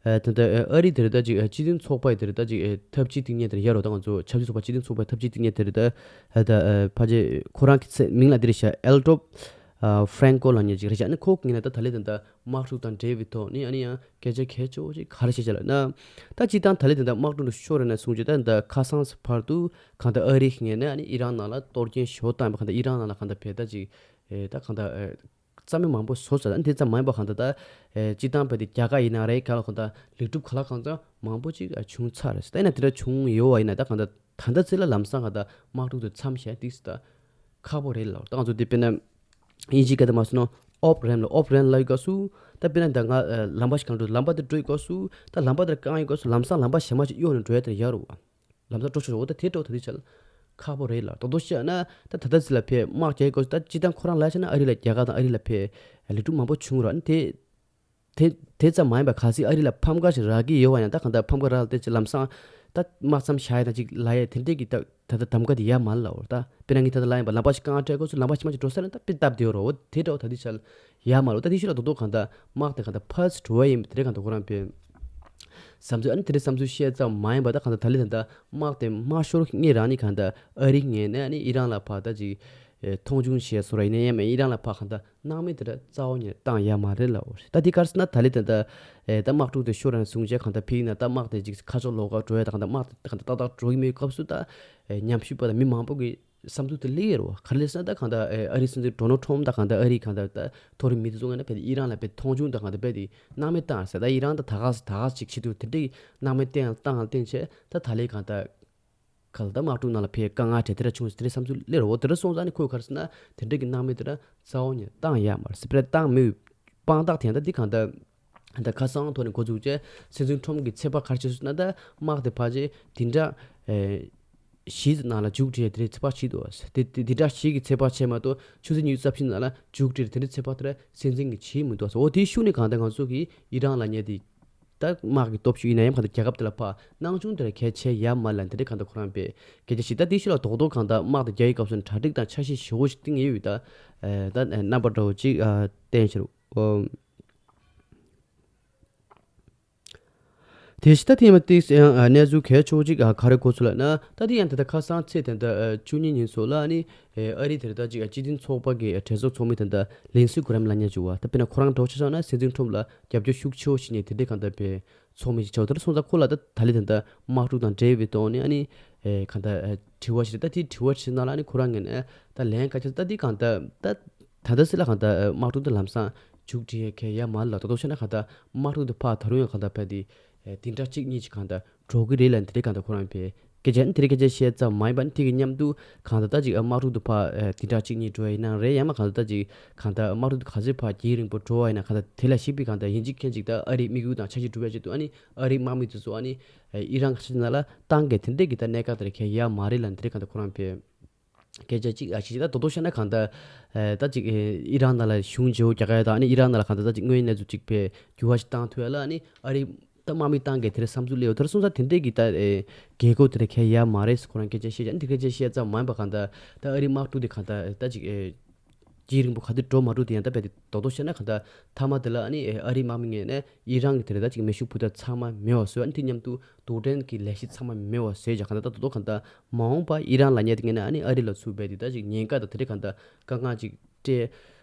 ཨ་ད་ལྟ་ཨ་རི་དེར་ད་ཅིག་ཨ་སྤྱི་མཐུན་ཚོགས་པ་དེར་ད་ཅིག་ཨ་ཐབས་ཇུས་སྟེང་ཉེ་དེར་ཡར་རོ་ད་ང་ཚོ་ཆབ་སྲིད་ཚོགས་པ་སྤྱི་མཐུན་ཚོགས་པའི་ཐབས་ཇུས་སྟེང་ཉེ་དེར་ད་ཨ་ད་ཨ་ཕ་ཆེ་ཁོ་རང་གི་ཚེ་མིང་ལ་དེ་རེད་ཤག་ཨེལ་ཏོབ་ཨ་ཧྥ་རན་ཀོ་ལབ་མཁན་ཅིག་རེད་ཤག་ཨ་ནི་ཁོ་གི་ངོས་ནས་ད་ད་ལན་ད་ལྟ་དམག་འཁྲུག་དང་འབྲེལ་བའི་ཐོག་ནས་ཨ་ནི་ཡང་སྐད་ཆ་གལ་ཆེ་བོ་ཅིག་ག་རེ་བཤད་ཤག་ལབ་ན། ད་སྤྱིར་བཏང་ད་ལན་ད་ལྟ་དམག་འཁྲུག་འདི་ཤོར་རེད་ན་གསུངས་རྗེས་ད་ད་ཁ་སང་བར་དུ་གང་ལྟར་ཨ་རིའི་ངོས་ནས་ཨ་ནི་ཨི་རན་ནང་ལ་གཏོར་སྐྱོན་ཞེ་པོ་བཏང་བ། གང་ལྟར་ཨི་རན་ནང་ལ་གང་ལྟར་བྱས་ད་ཅིག་ཨེ་ད་གང་ལྟར་ཨེ་རྩ་མེད་མང་པོ་བཟོ་ཚར། ཨ་ནི་དེ་ཙམ་མ་ཡིན་པ་གང་ལྟར་ད་ཨེ་སྤྱིར་བཏང་བྱས་ཏེ་རྒྱ་གར་ཡིན་ན་རེད། ག་ལ་གང་ལྟར་ལེགས་གྲུབ་ག་ལ་གང་ལྟར་མང་པོ་ཅིག་ཨ་བྱུང་ཚར་རེད། ད་ཡིན་ན་དེ་འདྲ་བྱུང་ཡོད་པ་ཡིན་ན་ད་གང་ལྟར་ད་ལྟ་ཚེ་ལ་ལམ་སང་གང་ལྟར་དམག་འཁྲུག་དེ་མཚམས་བཞག་ཏིག་ཙམ་ད་ཁག་པོ་རེད་ལབ། ད་ང་ཚོ་དེ་དཔེར་ན་དབྱིན་ཇིའི་སྐད་དུ་མ་སོང་ན་ ཨོབ་རེམ་ལ་ཨོབ་རེམ་ལ་ཡི་ག་སུ། ད་དཔེར་ན་ད་ང་ལམ་པ་ཞིག་གང་འགྲོ་ལམ་པ་དེ་འགྲོ་ཡི་ག་སུ། ད་ལམ་པ་དེར་གང་ཡི་ག་སུ་ལམ་སང་ལམ་པ་གཞན་མ་ཞིག་གཡོག་ནས་འགྲོ་ཡ་དེར་ཡ་རུ་བ། ལམ་སང་འགྲོ་ཆོག་ཆོག་འོ་ད་དེ་འགྲོ་ད་དེ་ཆ་ལ་ཁག་པོ་རེད་ལ་ད་དོ་ཤ་ན། ད་ད་ད་སི་ལ་ཕེ་དམག་རྒྱག་གོ་ད་ཅི་དང་ཁོ་རང་ལ་ཆ་ན་ཨ་རི་ལ་རྒྱ་གར་དང་ཨ་རི་ལ་ཕེ་ལི་ཀྲུ་མང་པོ་བྱུང་ར་ནི་དེ། དེ་དེ་ཙམ་མ་ཡིན་པ་གལ་སྲིད་ཨ་རི་ལ་ཕམ་ཁ་ཞིག་རག་གི་ཡོད་བ་ཡང་ད་གང་ལྟར་ཕམ་ཁ་རག་ལ་དེ་ཅི་ལམ་སང་ད་དམག་མཚམས་བཞག་ཡ་དང་ཅིག་ལ་ཡ་དེ་འདྲས་ཀྱི་ད་ད་ད་གདམ་ག་དེ་ཡ་མ་ལ་འོར་ད་དཔེར་ན་ངས་ད་ད་ལ་ཡིན་པ་ལམ་པ་ཞིག་གང་སྤྲད་གོ་ཚུལ་ལམ་པ་ཞིག་མ་ཅིག་འགྲོ་ས་ན་ད་དཔེ་སྟབས་བདེ་རོ་འོ་དེ་འདྲ་འོ་ད་དེ་ཆ་ལ། ཡ་མ་རོ་ད་དེ་ཤུ་ལ་རྡོག་རྡོག་གང་ལྟར་དམག་དེ་གང་ལྟར་ཕར་ཚུར་འགྲོ་བ་ཡིན་པ་དེ་རེད་གང་ལྟར་ཁོ་རང་པས། བསམ་ཚུལ་ཨ་ནི་དེ་རེད་བསམ་ཚུལ་བཤད་ཙམ་མ་ཡིན་པ་ད་གང་ལྟར་ད་ལི་ད་ལྟ་དམག་དེ་མ་ཤོར་ངེས་རང་ནི་གང་ལྟར་ཨ་རི་ངས་ནས་ཨ་ནི་ཨི་རན་ལ་ཕར་ད་ཅིག་མཐོང་ཆུང་བྱས་སོ་ར་ཡིན་ན་ཡང་མེད་ཨི་རན་ལ་ཕར་གང་ལྟར་སྣང་མེད་དེ་འདྲ་རྩ་བ་ཉིད་བཏང་ཡ་མ་རེད་ལ་འོ་ད་དེ་གར་སོང་ན་ད་ལི་ད་ལྟ་ད་དམག་འཁྲུག་དེ་ཤོར་ར་ནས་བཟུང་བྱས་གང་ལྟར་ཕིག་ན་ད་དམག་དེ་ཅིག་ཁ་ཕྱོགས་ལོགས་ཀ་འགྲོ་ཡ་ད་གང་ལྟར་དམག་དེ་གང་ལྟར་ཏག་ཏག་འགྲོ་གི་མེད་སྐབས་སུ་ད་ཉམས་ཞིབ་པ་དང་མི་མང་པོ་གིས། བསམ་ཚུལ་དེ་སླེབས་ཡོད་རེད་བ། ག་རེ་ཟེར་ན་ད་གང་ལྟར་ཨ་རིའི་སྲིད་འཛིན་ཌོ་ནལ་ཊམ་ཕ་ད་གང་ལྟར་ཨ་རིའི་གང་ལྟར་ད་མཐོ་རིམ་མི་དེ་ཚོ་ངོས་ནས་ཕེབས་ཏེ་ཨི་རན་ལ་ཕེབས་མཐོང་ཆུང་དང་གང་ལྟར་ཕེབས་ཏེ་སྣང་མེད་བཏང་ཟེར་ད་ཨི་རན་ད་ད་ག་ད་ག་ཅིག་བྱེད་དུས་དེ་འདྲའི་སྣང་མེད་བཏང་བཏང་བཏང་བྱས་ད་ད་ལའི་གང་ལྟར་ག་ལ་ད་དམག་འཁྲུག་ནང་ལ་ཕེབས་དཀའ་ངལ་དེ་དེ་འདྲ་བྱུང་ཟེར་དེ་འདྲའི་བསམ་ཚུལ་སླེབས་རེད་བ། དེ་འདྲ་སོང་ཙང་ནི་ཁོས་ག་རེ་ཟེར་ན་དེ་འདྲའི་གི་སྣང་མེད་དེ་འདྲ་རྩ་བ་ནས་བཏང་ཡ་མ་རེད་ཟེར་ཕེབས་བཏང་མེད་པའི་དཔང་རྟགས་དེ་ཡང་ད་འདི་གང་ལྟར། ད་ཁ་སང་ཐོག་ནས་འགོ་འཛུགས་བྱས་སྲིད་འཛིན་ཁྲོམ་གྱི་ཚོད་དཔག་ག་རེ་བྱས་སོང་ན་ད་དམག་དེ་ཕལ་ཆེར་དེ་འདྲ་ཨེ་བཞི་ནང་ལ་མཇུག་སྒྲིལ་དེ་འདྲའི་ཚོད་དཔག་བྱས་འདུག་དེ་དེ་དེ་འདྲ་བཞི་གི་ཚོད་དཔག་བྱས་མ་གཏོགས་ཆུ་ཚོད་ཉི་ཤུ་རྩ་བཞི་ནང་ལ་མཇུག་སྒྲིལ་དེ་འདྲའི་ཚོད་དཔག་དེ་འདྲ་སྲིད་འཛིན་གྱིས་བྱས་མི་འདུག་འོ་དེའི་ཤུགས་ནས་གང་ལྟར་ང་ཚོ་གིས་ཨི་རན་ལ་ཉེ་དེ་ད་དམག་གི་སྟོབས་ཤུགས་ཡིན་ན་ཡང་གང་ལྟར་རྒྱལ་ཁབ་དེ་ལ་ཕར་སྣང་ཆུང་དེ་འདྲ་གལ་ཆེ་ཡ་མ་ལ་འདི་འདྲའི་གང་ལྟར་ཁོ་རང་པས་སྐད་ཆ་བཤད་ད་དེའི་ཤུགས་ལ་རྡོག་རྡོག་གང་ལྟར་དམག་དེ་རྒྱག་ཡི་སྐབས་སུ་གྲ་སྒྲིག་དང་འཆར་གཞི་ཞེ་པོ་ཞིག་བཏིང་ཡོད་ཡོད་ད་ད་རྣམ་པ་འདྲ་བོ་ཅིག་བསྟན་ཕྱིར། དེ་ཕྱི་ད་ཐེངས་མ་ཏིག་ཡང་གནས་ཚུལ་གལ་ཆེ་བོ་ཅིག་ག་རེ་གོ་ཚུལ་ལ་ན་ད་དེ་ཡང་ད་ལྟ་ཁ་སང་ཚེས་དེ་འདྲ་བཅུ་གཉིས་ཉིན་སོགས་ལ་ནི་ཨ་རི་དེ་ད་ཅིག་སྤྱི་མཐུན་ཚོགས་པ་གི་གྲོས་ཚོགས་ཚོགས་མི་དེ་འདྲ་ལིན་སི་གྷི་རེམ་ལབ་མཁན་ཅིག་ཡོད་པ་ད་དཔེར་ན་ཁོ་རང་འདྲ་བོ་ཆ་བཞག་ན་སྲིད་འཛིན་ཁྲོམ་ལ་རྒྱབ་སྐྱོར་ཤུགས་ཆེ་བོ་བྱེད་མཁན་དེ་འདྲ་གང་ལྟར་པའི་ཚོགས་མི་ཞིག་ཆགས་ཡོད་ད་སོང་ཙང་ཁོ་ལ་ད་ད་ལྟ་དེ་འདྲ་དམག་འཁྲུག་དང་འབྲེལ་བའི་ཐོག་ནས་ཨ་ནི་གང་ལྟར་དྲི་བ་ཞིག་རེད། ད་དེ་དྲི་བ་དྲིས་ན་ལ་ཨ་ནི་ཁོ་རང་ངོས་ནས་ད་ལན་ག་ཅི་ད་དེ་གང་ལྟར་ད། ད་ལྟ་སྲིད་ལ་གང་ལྟར་དམག་འཁྲུག་འདི་ལམ་སང་མཇུག་སྒྲིལ་ཡ་གལ་ཡ་མ་ལ་ད་དུང་བཤད་ན་གང་ལྟར་དམག་འཁྲུག་འདི་ཕར་ད་རུང་ཡང་གང་ལྟར་ཕར་འདི་བདུན་ཕྲག་གཅིག་གཉིས་ཅིག་གང་ལྟར་འགྲོ་གི་རེད་ལ་འདི་རེད་གང་ལྟར་ཁོ་རང་པས་སྐད་ཆ་ནི་དེ་རིང་སྐད་ཆ་བཤད་ཙམ་མ་ཡིན་པ་ནི་དེ་གི་མཉམ་དུ་གང་ལྟར་ད་ཅིག་དམག་འཁྲུག་འདི་ཕར་བདུན་ཕྲག་གཅིག་གཉིས་འགྲོ་ཡ་ཡིན་ན་རེད་ཡང་མ་གང་ལྟར་ད་ཅིག་གང་ལྟར་དམག་འཁྲུག་འདི་ག་ཚོད་ཕར་རྒྱས་རིང་པོ་འགྲོ་བ་ཡིན་ན་གང་ལྟར་དེ་ལ་གཞིགས་པའི་གང་ལྟར་ཡིན་གཅིག་མཁན་གཅིག་ད་ཨ་རིའི་དམིགས་ཡུལ་དང་འཆར་གཞི་འགྲུབ་ཡ་ཆེད་དུ་ཨ་ནི་ཨ་རིའི་དམག་མི་དེ་ཚོ་ཨ་ནི་ཨི་རན་ག་ཚོད་ན་ལ་བཏང་གི་དེ་འདྲས་ཀྱི་ད་གནད་འགག་དེ་རེད་གལ་ཡ་མ་རེད་ལ་འདི་རེད་གང་ལྟར་ཁོ་རང་པས། སྐད་ཆ་གཅིག་ཨ་ཞིག་ད་དོ་དོ་བཤད་ན་གང་ལྟར། ད་ཅིག་ཨི་རན་ནང་ལ་གཞུང་བརྗེ་བོ་རྒྱག་ཡ་དང་ཨ་ནི་ཨི་རན་ནང་ལ་གང་ལྟར་ད་ཅིག་དངོས་ཡོད་གནས་ཚུལ་ཅིག་པའི་འགྱུར་བ་ཞིག་བཏང་ཐུབ་ཡ་ལ་ཨ་ནི་ཨ་རི་ད་དམག་མི་བཏང་གི་དེ་རེད་བསམ་ཚུལ་སླེབས་ཡོད་དེར་སོང་ཙང་དེ་འདྲས་ཀྱི་ད་རྒྱལ་སྒོ་དེ་རེད་གལ་ཡ་མ་རེད་ཁོ་རང་སྐད་ཆ་བཤད་ཡ་ཨ་ནི་དེ་སྐད་ཆ་བཤད་ཙམ་མ་ཡིན་པ་གང་ལྟར་ད་ཨ་རི་དམག་འཁྲུག་དེ་གང་ལྟར་ད་ཅིག་ཨེ། རྒྱས་རིང་པོ་ག་དུས་འགྲོ་མ་འགྲོ་དེ་ཡང་ད་བས་དེ་དོ་དོ་བཤད་ན་གང་ལྟར་མཐའ་མ་དེ་ལ་ཨ་ནི་ཨ་རིའི་དམག་མི་ངོས་ནས་ཨི་རན་གྱི་དེ་རེད་ད་ཅིག་མེ་ཤུགས་འཕུར་མདའ་ཚང་མ་མེད་པ་བཟོས་ཨ་ནི་དེ་མཉམ་དུ་རྡུལ་ཕྲན་གྱི་ལས་གཞི་ཚང་མ་མེད་པ་བཟོས་ཀྱང་གང་ལྟར་ད་དོ་དོ་གང་ལྟར་མ་འོངས་པ་ཨི་རན་ལ་ཉེ་དེ་ངོས་ནས་ཨ་ནི་ཨ་རི་ལ་ཚུར་བས་དེ་ད་ཅིག་ཉེན་ཁ་དང་དེ་འདྲས་གང་ལྟར་དཀའ་ངལ་ཅིག་སྤྲད་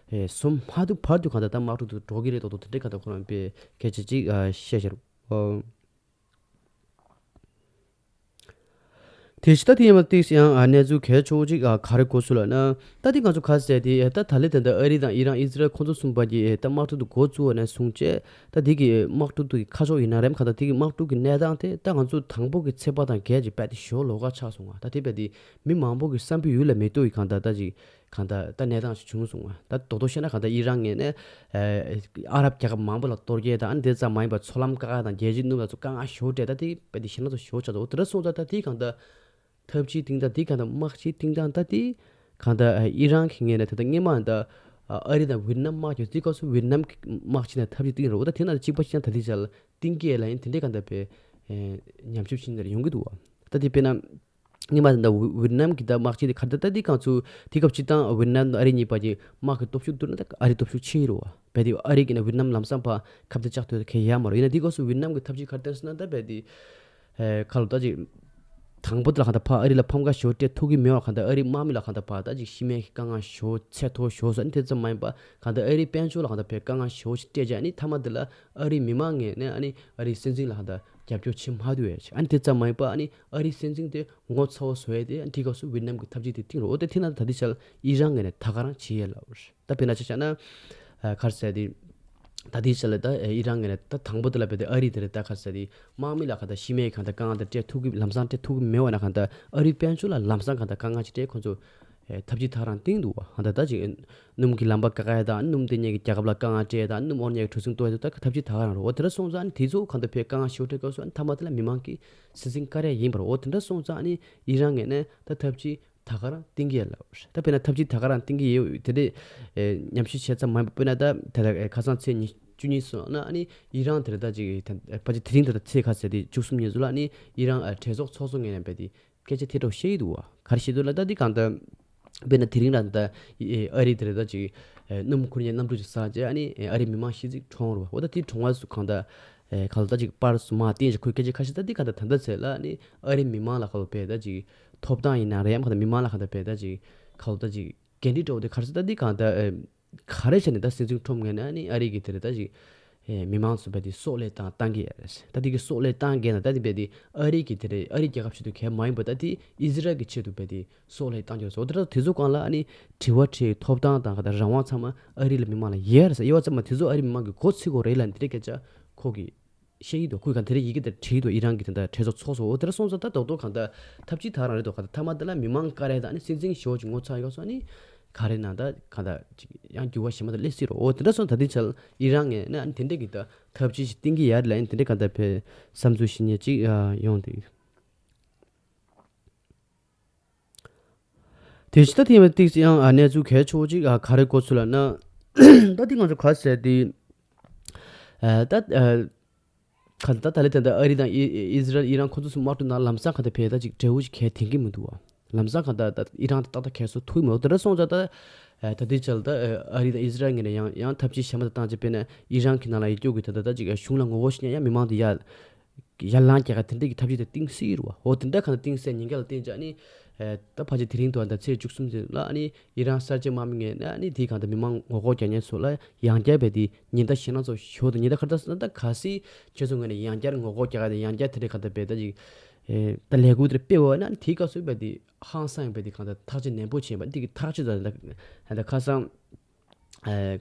སོང་མ་ཐུབ་བར་དུ་གང་ལྟར་ད་དམག་འཁྲུག་ཏུ་འགྲོ་གི་རེད་དོ་དོ་དེ་འདྲས་གང་ལྟར་ཁོ་རང་པས་སྐད་ཆ་ཅིག་བཤད་ཤར། དེ་ཕྱི་ད་དེ་ཡིན་པ་ཏིག་ཡང་གནས་ཚུལ་གལ་ཆེ་བོ་ཅིག་ག་རེ་གོ་སོང་ལབ་ན། ད་དེ་ང་ཚོ་ཁ་གསལ་དེ་ད་ད་ལེ་དེ་འདྲ་ཨ་རི་དང་ཨི་རན་ཨི་ཛི་རལ་ཁོང་ཚོ་གསུམ་པ་གི་ད་དམག་འཁྲུག་དུ་འགོ་བཙུགས་པ་ནས་བཟུང་བྱས་ད་དེ་གི་དམག་འཁྲུག་དུ་ཁ་ཕྱོགས་ཡིན་ན་རེམ་ག་ད་དེ་གི་དམག་འཁྲུག་གི་གནས་སྟངས་དེ་ད་ང་ཚོ་དང་པོ་གི་ཚེས་པ་དང་བརྒལ་ཅིག་རྦད་དེ་ཞོ་ལོག་ཁ་ཆགས་སོང་བ། ད་དེ་རྦད་དེ་མི་མང་པོ་གི་བསམ་པའི་ཡུལ་ལ་མེ་ཏོག་གི་གང་ད་ད་ཅིག་གང་ལྟར་ད་གནས་སྟངས་ཤིག་བྱུང་སོང་བ། ད་རྡོག་རྡོག་བཤད་ན་གང་ལྟར་ཨི་རན་ངོས་ནས་ཨ་རབ་རྒྱལ་ཁབ་མང་པོ་ལ་གཏོར་རྒྱག་དང་ཨ་ནི་དེ་ཙམ་མ་ཡིན་པར་མཚོ་ལམ་བཀག་ཡ་དང་རྒྱལ་སྤྱིའི་སྣུམ་ལ་ཚོ་དཀའ་ངལ་ཞེ་པོ་སྤྲད་ད་དེ་དཔེ་དེ་ཞེ་ན་ཚོ་ཞེ་པོ་ཆགས་འདུག་དེ་འདྲ་སོང་ཙང་ད་དེ་གང་ལྟར་ཐབས་ཇུས་སྟེང་ད་དེ་གང་ལྟར་དམག་ཇུས་སྟེང་ད་ད་དེ་གང་ལྟར་ཨི་རན་གྱི་ངོས་ནས་ད་ལྟ་སྔོན་མ་ད་ཨ་རི་དང་ཝི་ཏི་ནམ་དམག་ཇུས་དེ་སྐབས་སུ་ཝི་ཏི་ནམ་གྱི་དམག་ཇུས་ནས་ཐབས་ཇུས་སྟེང་རེད་འོ་ད་དེ་ན་ད་གཅིག་པ་ཞིག་ན་ད་དེ་ཆ་ལ་གཏིང་སྐྱེས་ལ་ཡིན་དེ་འདྲའི་གང་ལྟར་དཔེ་ཉམས་ཞིབ་ཕྱིན་ནས་ཡོང་གི་འདུག་བ། ད་དེ་དཔེར་ན། སྔོན་མ་དེ་འདྲ་ཝི་ཝི་ཏི་ནམ་གྱི་ད་དམག་ཆེན་དེ་ག་རེ་ད་ལྟ་དེ་གང་ཚུ་དེ་སྐབས་སྤྱི་བཏང་ཝི་ཏི་ནམ་དང་ཨ་རི་གཉིས་བར་གྱི་དམག་གི་སྟོབས་ཤུགས་བསྡུར་ན་ད་ཨ་རི་སྟོབས་ཤུགས་ཆེ་ཡི་རེད་བ། རྦད་དེ་ཨ་རི་གིས་ན་ཝི་ཏི་ནམ་ལམ་སང་ཕར་ཁ་གཏད་བཅག་ཐུབ་ཡ་གང་ཡང་ཡོད་མ་རེད། ཡིན་ན་དེ་སྐབས་སུ་ཝི་ཏི་ནམ་གྱི་ཐབས་ཇུས་ག་རེ་བསྟན་སོང་ན་ད་རྦད་དེ། ཨེ་ཁ་ལོ་ད་ཅིག་དང་པོ་དེ་ལ་གང་ལྟར་ཕར་ཨ་རི་ལ་ཕམ་ཁ་ཞེ་པོ་སྤྲད་ཐུབ་ཀྱི་མེད་བ། གང་ལྟར་ཨ་རིའི་དམག་མི་ལ་གང་ལྟར་ཕར་ད་ཅིག་ཤི་རྨས་ཀྱི་དཀའ་ངལ་ཞེ་པོ་ཚད་མཐོ་ཞེ་པོ་ཟ་ནི་དེ་ཙམ་མ་ཡིན་པ་གང་ལྟར་ཨ་རིའི་དཔལ་འབྱོར་ལ་གང་ལྟར་ཕར་དཀའ་ངལ་ཞེ་པོ་ཞིག་སྤྲད་བྱས་ཨ་ནི་མཐའ་མ་དེ་ལ་ཨ་རིའི་མི་མང་ངོས་ནས་ཨ་ནི་ཨ་རིའི་སྲིད་འཛིན་ལ་གང་ལྟར་རྒྱབ་སྐྱོར་བྱེད་མ་ཐུབ་ཡ་ཆེ། ཨ་ནི་དེ་ཙམ་མ་ཡིན་པ་ཨ་ནི་ཨ་རིའི་སྲིད་འཛིན་དེ་ངོ་ཚ་བོ་བཟོ་ཡ་དེ་ཨ་ནི་དེ་སྐབས་སུ་ཝི་ཏི་ནམ་གྱི་ཐབས་ཇུས་དེ་བཏིང་རོགས་འོ་དེ་ཐིག་ན་ད་དེ་ཆ་ལ་ཨི་རན་ངོས་ནས་ད་ག་རང་བྱེད་ཡ་ལ་འོ་ད་དཔེར་ན་ཆ་བཞག་ན་ཨ་ག་རེ་ཟེར་དེ་ད་དེ་ཆ་ལ་ད་ཨི་རན་ངོས་ནས་ད་དང་པོ་དེ་ལ་བས་དེ་ཨ་རི་དེ་རེད་ད་ག་རེ་ཟེར་དེ་དམག་མི་ལ་གང་ལྟར་ཤི་རྨས་གང་ལྟར་དཀའ་ངལ་དེ་སྤྲད་ཐུབ་ཀྱི་ལམ་སང་སྤྲད་ཐུབ་ཀྱི་མེད་བ་ན་གང་ལྟར་ཨ་རིའི་དཔལ་འབྱོར་ལ་ལམ་སང་གང་ལྟར་དཀའ་ངལ་ཅིག་སྤྲད་ཁོ་ཚོ་ ཐབས་ཇུས་ད་ག་རང་བཏིང་འདུག་བ། ཧ་ད་ད་ཅིག་སྣུམ་གྱི་ལམ་པ་བཀག་ཡ་དང་སྣུམ་དེ་ཉིད་ཀྱི་རྒྱལ་ཁབ་ལ་དཀའ་ངལ་སྤྲད་ཡ་དང་སྣུམ་དངོས་གནས་ཀྱི་གྲུ་གཟིངས་གཏོར་ཡ་དེ་ད་ཐབས་ཇུས་ད་ག་རང་རེད། འོ་དེ་འདྲ་སོང་ཙང་ནི་དེ་ཚོ་གང་ལྟར་བས་དཀའ་ངལ་ཞེ་པོ་འཕྲད་སྐབས་སུ་ཨ་ནི་མཐའ་མ་དེ་ལ་མི་མང་གིས་སྲིད་འཛིན་བཀར་ཡ་ཡིན་པ་རེད། འོ་དེ་འདྲ་སོང་ཙང་ཨ་ནི་ཨི་རན་ངོས་ནས་ད་ཐབས་ཇུས་ད་ག་རང་བཏིང་གི་ཡོད་ལབ། ད་དཔེར་ན་ཐབས་ཇུས་ད་ག་རང་བཏིང་གི་ཡོད་དེ་འདྲས་ཨེ་ཉམས་ཞིབ་བྱས་ཙམ་མ་ཡིན་པ། དཔེར་ན་ད་དེ་ལྟར་ཁ་སང་ཚེས་ཉི་བཅུ་གཉིས་སོང་ན་ཨ་ནི་ཨི་རན་དེ་ལ་ད་ཅིག་ད་ཕལ་ཆེར་དེ་རིང་དེ་ལ་ཚེས་ཁ་ཟེར་དེ་བཅུ་གསུམ་ཉིན་ཚོ་ལ་ཨ་ནི་ཨི་རན་ཨ་གྲོས་ཚོགས་ཚོགས་གཙོ་ངོས་ནས་རྦད་དེ་སྐད་ཆ་དེ་འདྲ་བཤད་ཀྱི་འདུག་བ། ག་རེ་བཤད་འདུག་ལབ་ད་འདི་གང་ལྟར་དཔེར་ན་དེ་རིང་ལ་ད་ཨ་རི་དེ་ལ་ད་ཅིག་སྣུམ་འཁོར་མཁན་གནམ་གྲུ་ཅིག་ཟག་བྱས་ཨ་ནི་ཨ་རི་མི་མང་ཤི་གཅིག་གྲོངས་རེད་བ། འོ་ད་དེ་གྲོངས་པ་སུ་གང་ལྟར་གང་ལྟར་ད་ཅིག་པར་སུ་མ་བསྟན་ཅིག་ཁོས་སྐད་ཆ་ཁ་ཤས་ད་འདི་གང་ལྟར་ད་ལྟ་ཚེ་ལ་ཨ་ནི་ཨ་རི་མི་མང་ལ་ག་ལོ་བས་ད་ཅིག་ཐོབ་ཐང་ཡིན་ན་རེད་ཡམ་གང་ལྟར་མི་མང་ལ་གང་ལྟར་བས་ད་ཅིག་ག་ལོ་ད་ཅིག་འགན་འཁྲི་སྤྲོད་དེ་ག་རེ་ཟེར་ད་འདི་གང་ལྟར་ག་རེ་བྱས་ནས་ད་སྲིད་འཛིན་ཁྲོམ་ངོས་ནས་ཨ་ནི་ཨ་རི་གི་དེ་རེད་ད་ཅིག་མི་མང་ཚོ་བས་དེ་སྲོག་བློས་བཏང་བཏང་གི་ཡོད་རེད། ད་དེ་གི་སྲོག་བློས་བཏང་གི་ན་ད་དེ་བས་དེ་ཨ་རི་གི་དེ་རེད་ཨ་རི་རྒྱལ་ཁབ་ཆེད་དུ་གལ་མ་ཡིན་པ་ད་དེ་ཨི་ཟི་རལ་གི་ཆེད་དུ་བས་དེ་སྲོག་བློས་བཏང་གི་རེད། འོ་དེ་ད་དེ་ཚོ་གང་ལ་ཨ་ནི་དྲི་བ་དྲིས་ཐོབ་ཐང་དང་ག་ད་རང་དབང་ཚང་མ་ཨ་རི་ལ་མི་མང་ལ་ཡོད་རེད་ཟེར་ཡོད་པ་ཙམ་མ་དེ་ཚོ་ཨ་རི་མི་མང་གི་མགོ་ཚོས་དགོས་རེད་ལབ་ནས་དེ་འདྲའི་སྐད་ཆ་ཁོ་གི་བཤད་ཡི་འདུག་ཁོས་གང་དེ་རིང་ཡི་གེ་དེར་བྲིས་འདུག་ཨི་རན་གྱི་དེ་འདྲ་གྲོས་ཚོགས་ཚོགས་འོ་དེ་འདྲ་སོང་ཙང་ད་རྡོག་རྡོག་གང་ལྟར་ཐབས་ཇུས་ད་ག་རང་རེད་འདུག་གང་ལྟར་མཐའ་མ་དེ་ལ་མི་མང་བཀར་ཡ་དང་ནི་སྲིད་འཛིན་ཞེ་པོ་ཅིག་ངོ་ཚ་ཡོད་སོང་ནི་ག་རེ་ན་ད་གང་ལྟར་ཅིག་ཡང་འགྱུར་བ་ཞེ་མ་ད་སླེབས་སྲིད་རོ། འོ་དེ་འདྲ་སོང་ད་དེ་ཆར་ཨི་རན་ངས་ནི་ཨ་ནི་དེ་འདྲ་གི་ད་ཐབས་ཇུས་ཤིག་བཏིང་གི་ཡ་རེད་ལ་ཨ་ནི་དེ་འདྲ་གང་ལྟར་བས་བསམ་ཚུལ་ཞིག་ཉེ་ཅིག་ཡོང་དེ། དེ་ཕྱི་ད་དེ་ཡང་ཏིག་ཡང་གནས་ཚུལ་གལ་ཆེ་བོ་ཅིག་ག་རེ་གོ་ཚུལ་ལ་ན། ད་དེ་ང་ཚོ་ག་ཟེར་དེ། ད་ཁ་ད་ད་ལེ་དེ་འདྲ་ཨ་རི་དང་ཨི་ཟི་རལ་ཨི་རན་ཁོ་ཚོ་གསུམ་དམག་འཁྲུག་ནང་ལམ་སང་ག་ད་བས་ད་ཅིག་འབྲས་བུ་ཅིག་གལ་དེང་གི་མི་འདུག་བ། ལམ་སང་ག་ད་ད་ཨི་རན་ད་ཏག་ཏག་གལ་སོ་ཐུག་མི་འོ་དེ་འདྲ་སོང་ཙང་ད་ད་དེ་ཆར་ད་ཨ་རི་དང་ཨི་ཟི་རལ་ངོས་ནས་ཡང་ཡང་ཐབས་ཇུས་གཞན་པ་དང་བཏང་ཅིག་དཔེར་ན་ཨི་རན་གྱི་ནང་ལ་ཡི་སྐྱོ་གི་ད་ད་ད་ཅིག་གཞུང་ལ་ངོ་རྒོལ་ཞིག་ཉན་ཡང་མི་མང་དེ་ཡ། ཡར་ལངས་རྒྱག་ག་དེ་འདྲ་གི་ཐབས་ཇུས་དེ་བཏིང་སྲིད་རུ་བ། འོ་དེ་འདྲ་གང་ལ་བཏིང་སྲིད་ཉིན་ག་ལ་བཏིང་བྱ་ནི། ད་ཕལ་ཆེར་དེ་རིང་དུ་ད་ཚེས་བཅུ་གསུམ་ཚེ་ལ་ཨ་ནི་ཨི་རན་གསར་བརྗེ་དམག་མི་ངས་ཨ་ནི་དེའི་གང་ལྟར་མི་མང་ངོ་རྒོལ་རྒྱག་མཁན་ཚོ་ལ་ཡང་བསྐྱར་བས་དེ་ཉེན་བརྡ་ཞེད་སྣང་ཚོ་ཞོ་དང་ཉེན་བརྡ་ཁ་ད་ཟེར་ན་ད་ག་སྲིད་ཁྱེད་ཚོ་ངོས་ནས་ཡང་བསྐྱར་ངོ་རྒོལ་རྒྱག་ག་དེ་ཡང་བསྐྱར་དེ་འདྲ་གང་ལྟར་བས་ད་ཅིག་ད་ལས་འགུལ་དེ་སྤེལ་བ་ན་ཨ་ནི་དེའི་སྐབས་སུ་བས་དེ་ཧང་སང་བས་དེ་གང་ལྟར་ཐག་གཅོད་ནན་པོ་བྱས་པ་འདི་གི་ཐག་གཅོད་ད་ད་ཁ་སང་།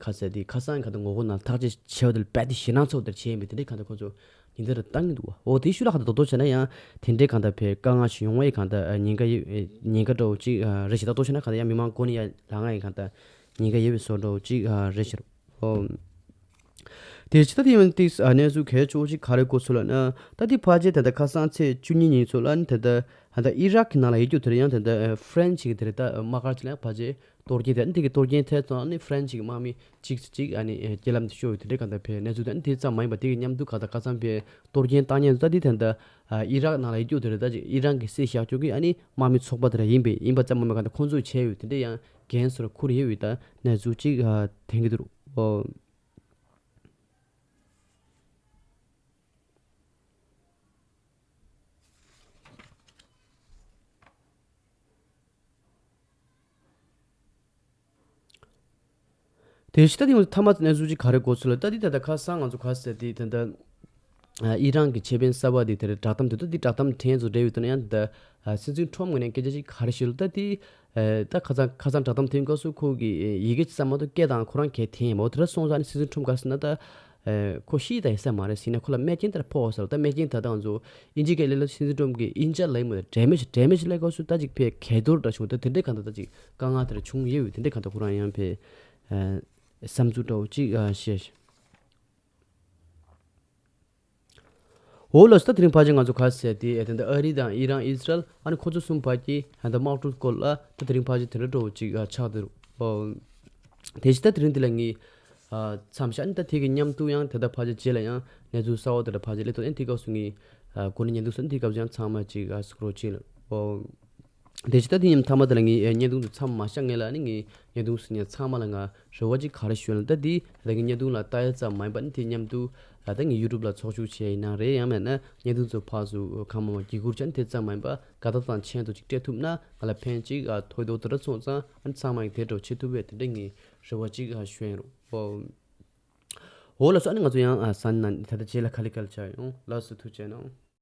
ཁ་ཟེར་དེ་ཁ་སང་ག་དང་ངོ་རྒོལ་ནང་ཐག་གཅོད་བྱས་པ་དེ་ལ་རྦད་དེ་ཞེད་སྣང་ཚ་བོ་དེར་བྱས་ཡིན་པས་དེ་འདྲའི་གང་ལྟར་ཁོ་ཚོ་ཉིན་དེར་བཏང་གི་འདུག་བ། འོ་དེའི་ཤུལ་ལ་གང་ལྟར་རྡོག་རྡོག་བྱས་ན་ཡང་དེ་འདྲའི་གང་ལྟར་བས་དཀའ་ངལ་ཞིག་ཡོང་བ་ཡི་གང་ལྟར་ཉེན་ཁ་ཡོད་ཉེན་ཁ་འདྲ་བོ་ཅིག་རེད་ཞེ་ད་རྡོག་རྡོག་བྱས་ན་གང་ལྟར་ཡང་མི་མང་མགོ་ནས་ཡར་ལངས་ཡི་གང་ལྟར་ཉེན་ཁ་ཡོད་པའི་བཟོ་འདྲ་བོ་ཅིག་རེད་ཞེ་རོ། འོ། དེ་ཕྱི་ད་དེ་ཡང་ཏིག་གནས་ཚུལ་གལ་ཆེ་བོ་ཅིག་ག་རེ་གོ་ཚུལ་ལ་ན་ད་དེ་ཕལ་ཆེར་ད་ལྟ་ཁ་སང་ཚེས་བཅུ་གཉིས་ཉིན་ཚོ་ལ་ནི་ད་ལྟ་ད་ལྟ་ཨི་རག་གི་ནང་ལ་ཡོད་རྒྱུ་དེར་ཡང་ད་ལྟ་ཧྥ་རན་སི་གི་དེར་ད་དམག་སྒར་ཅིག་ལ་ཕལ་ཆེར་གཏོར་སྐྱོན་དེ་ཨ་ནི་དེ་གི་གཏོར་སྐྱོན་ཐེབས་ཙང་ཨ་ནི་ཧྥ་རན་སི་གི་དམག་མི་གཅིག་གཅིག་ཨ་ནི་ཨེ་རྐྱེན་ལམ་དུ་ཤོར་ཡོད་དེ་འདྲའི་གང་ལྟར་བས་གནས་ཚུལ་དེ་ཨ་ནི་དེ་ཙམ་མ་ཡིན་པ་དེ་གི་མཉམ་དུ་གང་ལྟར་ཁ་སང་བས་གཏོར་སྐྱོན་བཏང་མཁན་ཚོ་ད་དེ་ད་ལྟ་ཨ་ཨི་རག་ནང་ལ་ཡོད་རྒྱུ་དེ་རེད། ད་ཅིག་ཨི་རན་གི་སྲིད་ཞག་ཅོག་གི་ཨ་ནི་དམག་མི་ཚོགས་པ་དེ་འདྲ་ཡིན་པས་ཡིན་པ་ཙམ་མ་མེད་གང་ལྟར་ཁོང་ཚོས་བྱས་ཡོད་དེ་འདྲའི་ཡང་འགན་སོར་འཁུར་ཡོད་ཡོད་ད་གནས་ཚུལ་ཅིག་ཨ་དེང་གི་འདུག་ཨོ། དེ་ཕྱི་ད་དེ་ཐ་མ་གནས་ཚུལ་ཅིག་ག་རེ་གོ་ཚུལ་ལ་ད་དེ་ད་ལྟ་ཁ་སང་ང་ཚོ་ག་ཟེར་དེ་ད་ལྟ་ཨི་རན་གྱི་ཆེད་དཔོན་གསར་པ་དེ་དེར་བསྒྲགས་གཏམ་དེ་ད་དེ་བསྒྲགས་གཏམ་དྲན་ཚོ་འབྲེལ་ཡོད་དུ་ན་ཡང་ད་སྲིད་འཛིན་ཁྲོམ་ངོས་ནས་སྐད་ཆ་ཅིག་ག་རེ་ཞུས་ལ་ད་དེ་ད་ཁ་སང་ཁ་སང་བསྒྲགས་གཏམ་དེའི་སྐབས་སུ་ཁོ་གི་ཡི་གེ་ཅིག་ཙམ་མ་གཏོགས་སྐད་དང་ཁོ་རང་གལ་དེ་ཡིན་མོ་དེ་འདྲ་སོང་ཙང་ནི་སྲིད་འཛིན་ཁྲོམ་ག་ཟེར་ན་ད། ཁོ་ཤི་ད་ཡིན་ས་མ་རེད་ཟེར་ན་ཁོ་ལ་རྨས་སྐྱོན་དེ་འདྲ་ཕོག་ཟེར་ལ། ད་རྨས་སྐྱོན་ད་ལྟ་ང་ཚོ་ཨིན་ཇི་སྐད་ལས་ལ་སྲིད་འཛིན་ཁྲོམ་གྱི་ཨིན་ཇ་ལ་ཡིན་མོད་ཌེ་མེཇ་ཌེ་མེཇ་ལས་སྐབས་སུ་ད་ཅིག་ཕེ་གས་རྡོར་འདྲ་བྱུང་ད་དེ་འདྲའི་གང་ད་ད་ཅིག་དཀའ་ངལ་དེ་འདྲ་བྱུང་ཡོད་ཡོད་དེ་འདྲའི་གང་ད་ཁོ་རང་ཡང་ཕེ་བསམ་ཚུལ་འདྲ་བོ་ཅིག་བཤད། འོ་ལགས་སོ། ད་དེ་རིང་ཕལ་ཆེར་ང་ཚོ་ག་ཟེར་དེ་ད་ལྟ་ཨ་རི་དང་ཨི་རན་ཨི་སི་རལ་ཨ་ནི་ཁོ་ཚོ་གསུམ་བར་གྱི་ད་ལྟ་དམག་འཁྲུག་སྐོར་ལ་ད་དེ་རིང་ཕལ་ཆེར་དེ་འདྲ་འདྲ་བོ་ཅིག་ཆགས་བསྡད་འདུག་དེ་བཞིན་ད་དེ་རིང་འདི་ལ་ངས་མཚམས་བཞག་ནས་ད་དེ་གི་མཉམ་དུ་ཡང་དེ་ལྟར་ཕལ་ཆེར་རྗེས་ལ་ཡང་གནས་ཚུལ་གསར་བ་དེ་འདྲ་ཕལ་ཆེར་སླེབས་ཐུབ་ཨེ་དེ་སྐབས་སུ་ངས་གོ་ནས་ཉན་འདུག་ཟེར་ནས་དེ་སྐབས་སུ་ཡང་ཚང་མ་ཅིག་སུ་ཀྲོ་ཅིག་ལ་ཨོ། དེ་བཞིན་ད་དེ་ཡིན་མཐའ་མ་དེ་ལ་ངས་བརྙན་ཐུང་དུ་མཚམས་མ་བཞག་ངེས་ལ་ནི་ངས་བརྙན་ཐུང་སུ་ཉན་ཚང་མ་ལ་ང་རེ་བ་ཅིག་ག་རེ་ཞུ་ན་ད་དེ་ད་གི་བརྙན་ཐུང་ལ་ལྟ་ཡ་ཙམ་མ་ཡིན་པ་ནི་དེ་མཉམ་དུ་ད་ངས་ཡུ་ཊུབ་ལ་ཚོགས་ཞུགས་བྱས་ཡིན་ན་རེད་ཡང་མེད་ན་བརྙན་ཐུང་ཚོ་ཕར་ཚུར་གང་མང་མང་བརྒྱུད་བསྐུར་བྱས་ནས་དེ་ཙམ་མ་ཡིན་པ་དགའ་རྟགས་དང་མཆན་དུ་ཅིག་སྤྲད་ཐུབ་ན་ང་ལ་ཕན་ཅིག་ཨ་ཐོགས་འདུག་དེ་འདྲ་སོང་ཙང་ཨ་ནི་ཚང་མ་ཡིས་དེ་འདྲ་བྱེད་ཐུབ་པའི་དེ་འདྲ་ངས་རེ་བ་ཅིག་ཨ་ཞུ་ཡིན་རོགས། འོ་ལགས་སོ། ཨ་ནི་ང་ཚོ་ཡང་ཨ་ས་ནང་ད་ལྟ་རྗེས་ལ་ག་ལེ་ག་ལེ་ཆགས་ཡོང་། ལགས་སོ། ཐུགས་རྗེ་གནང་།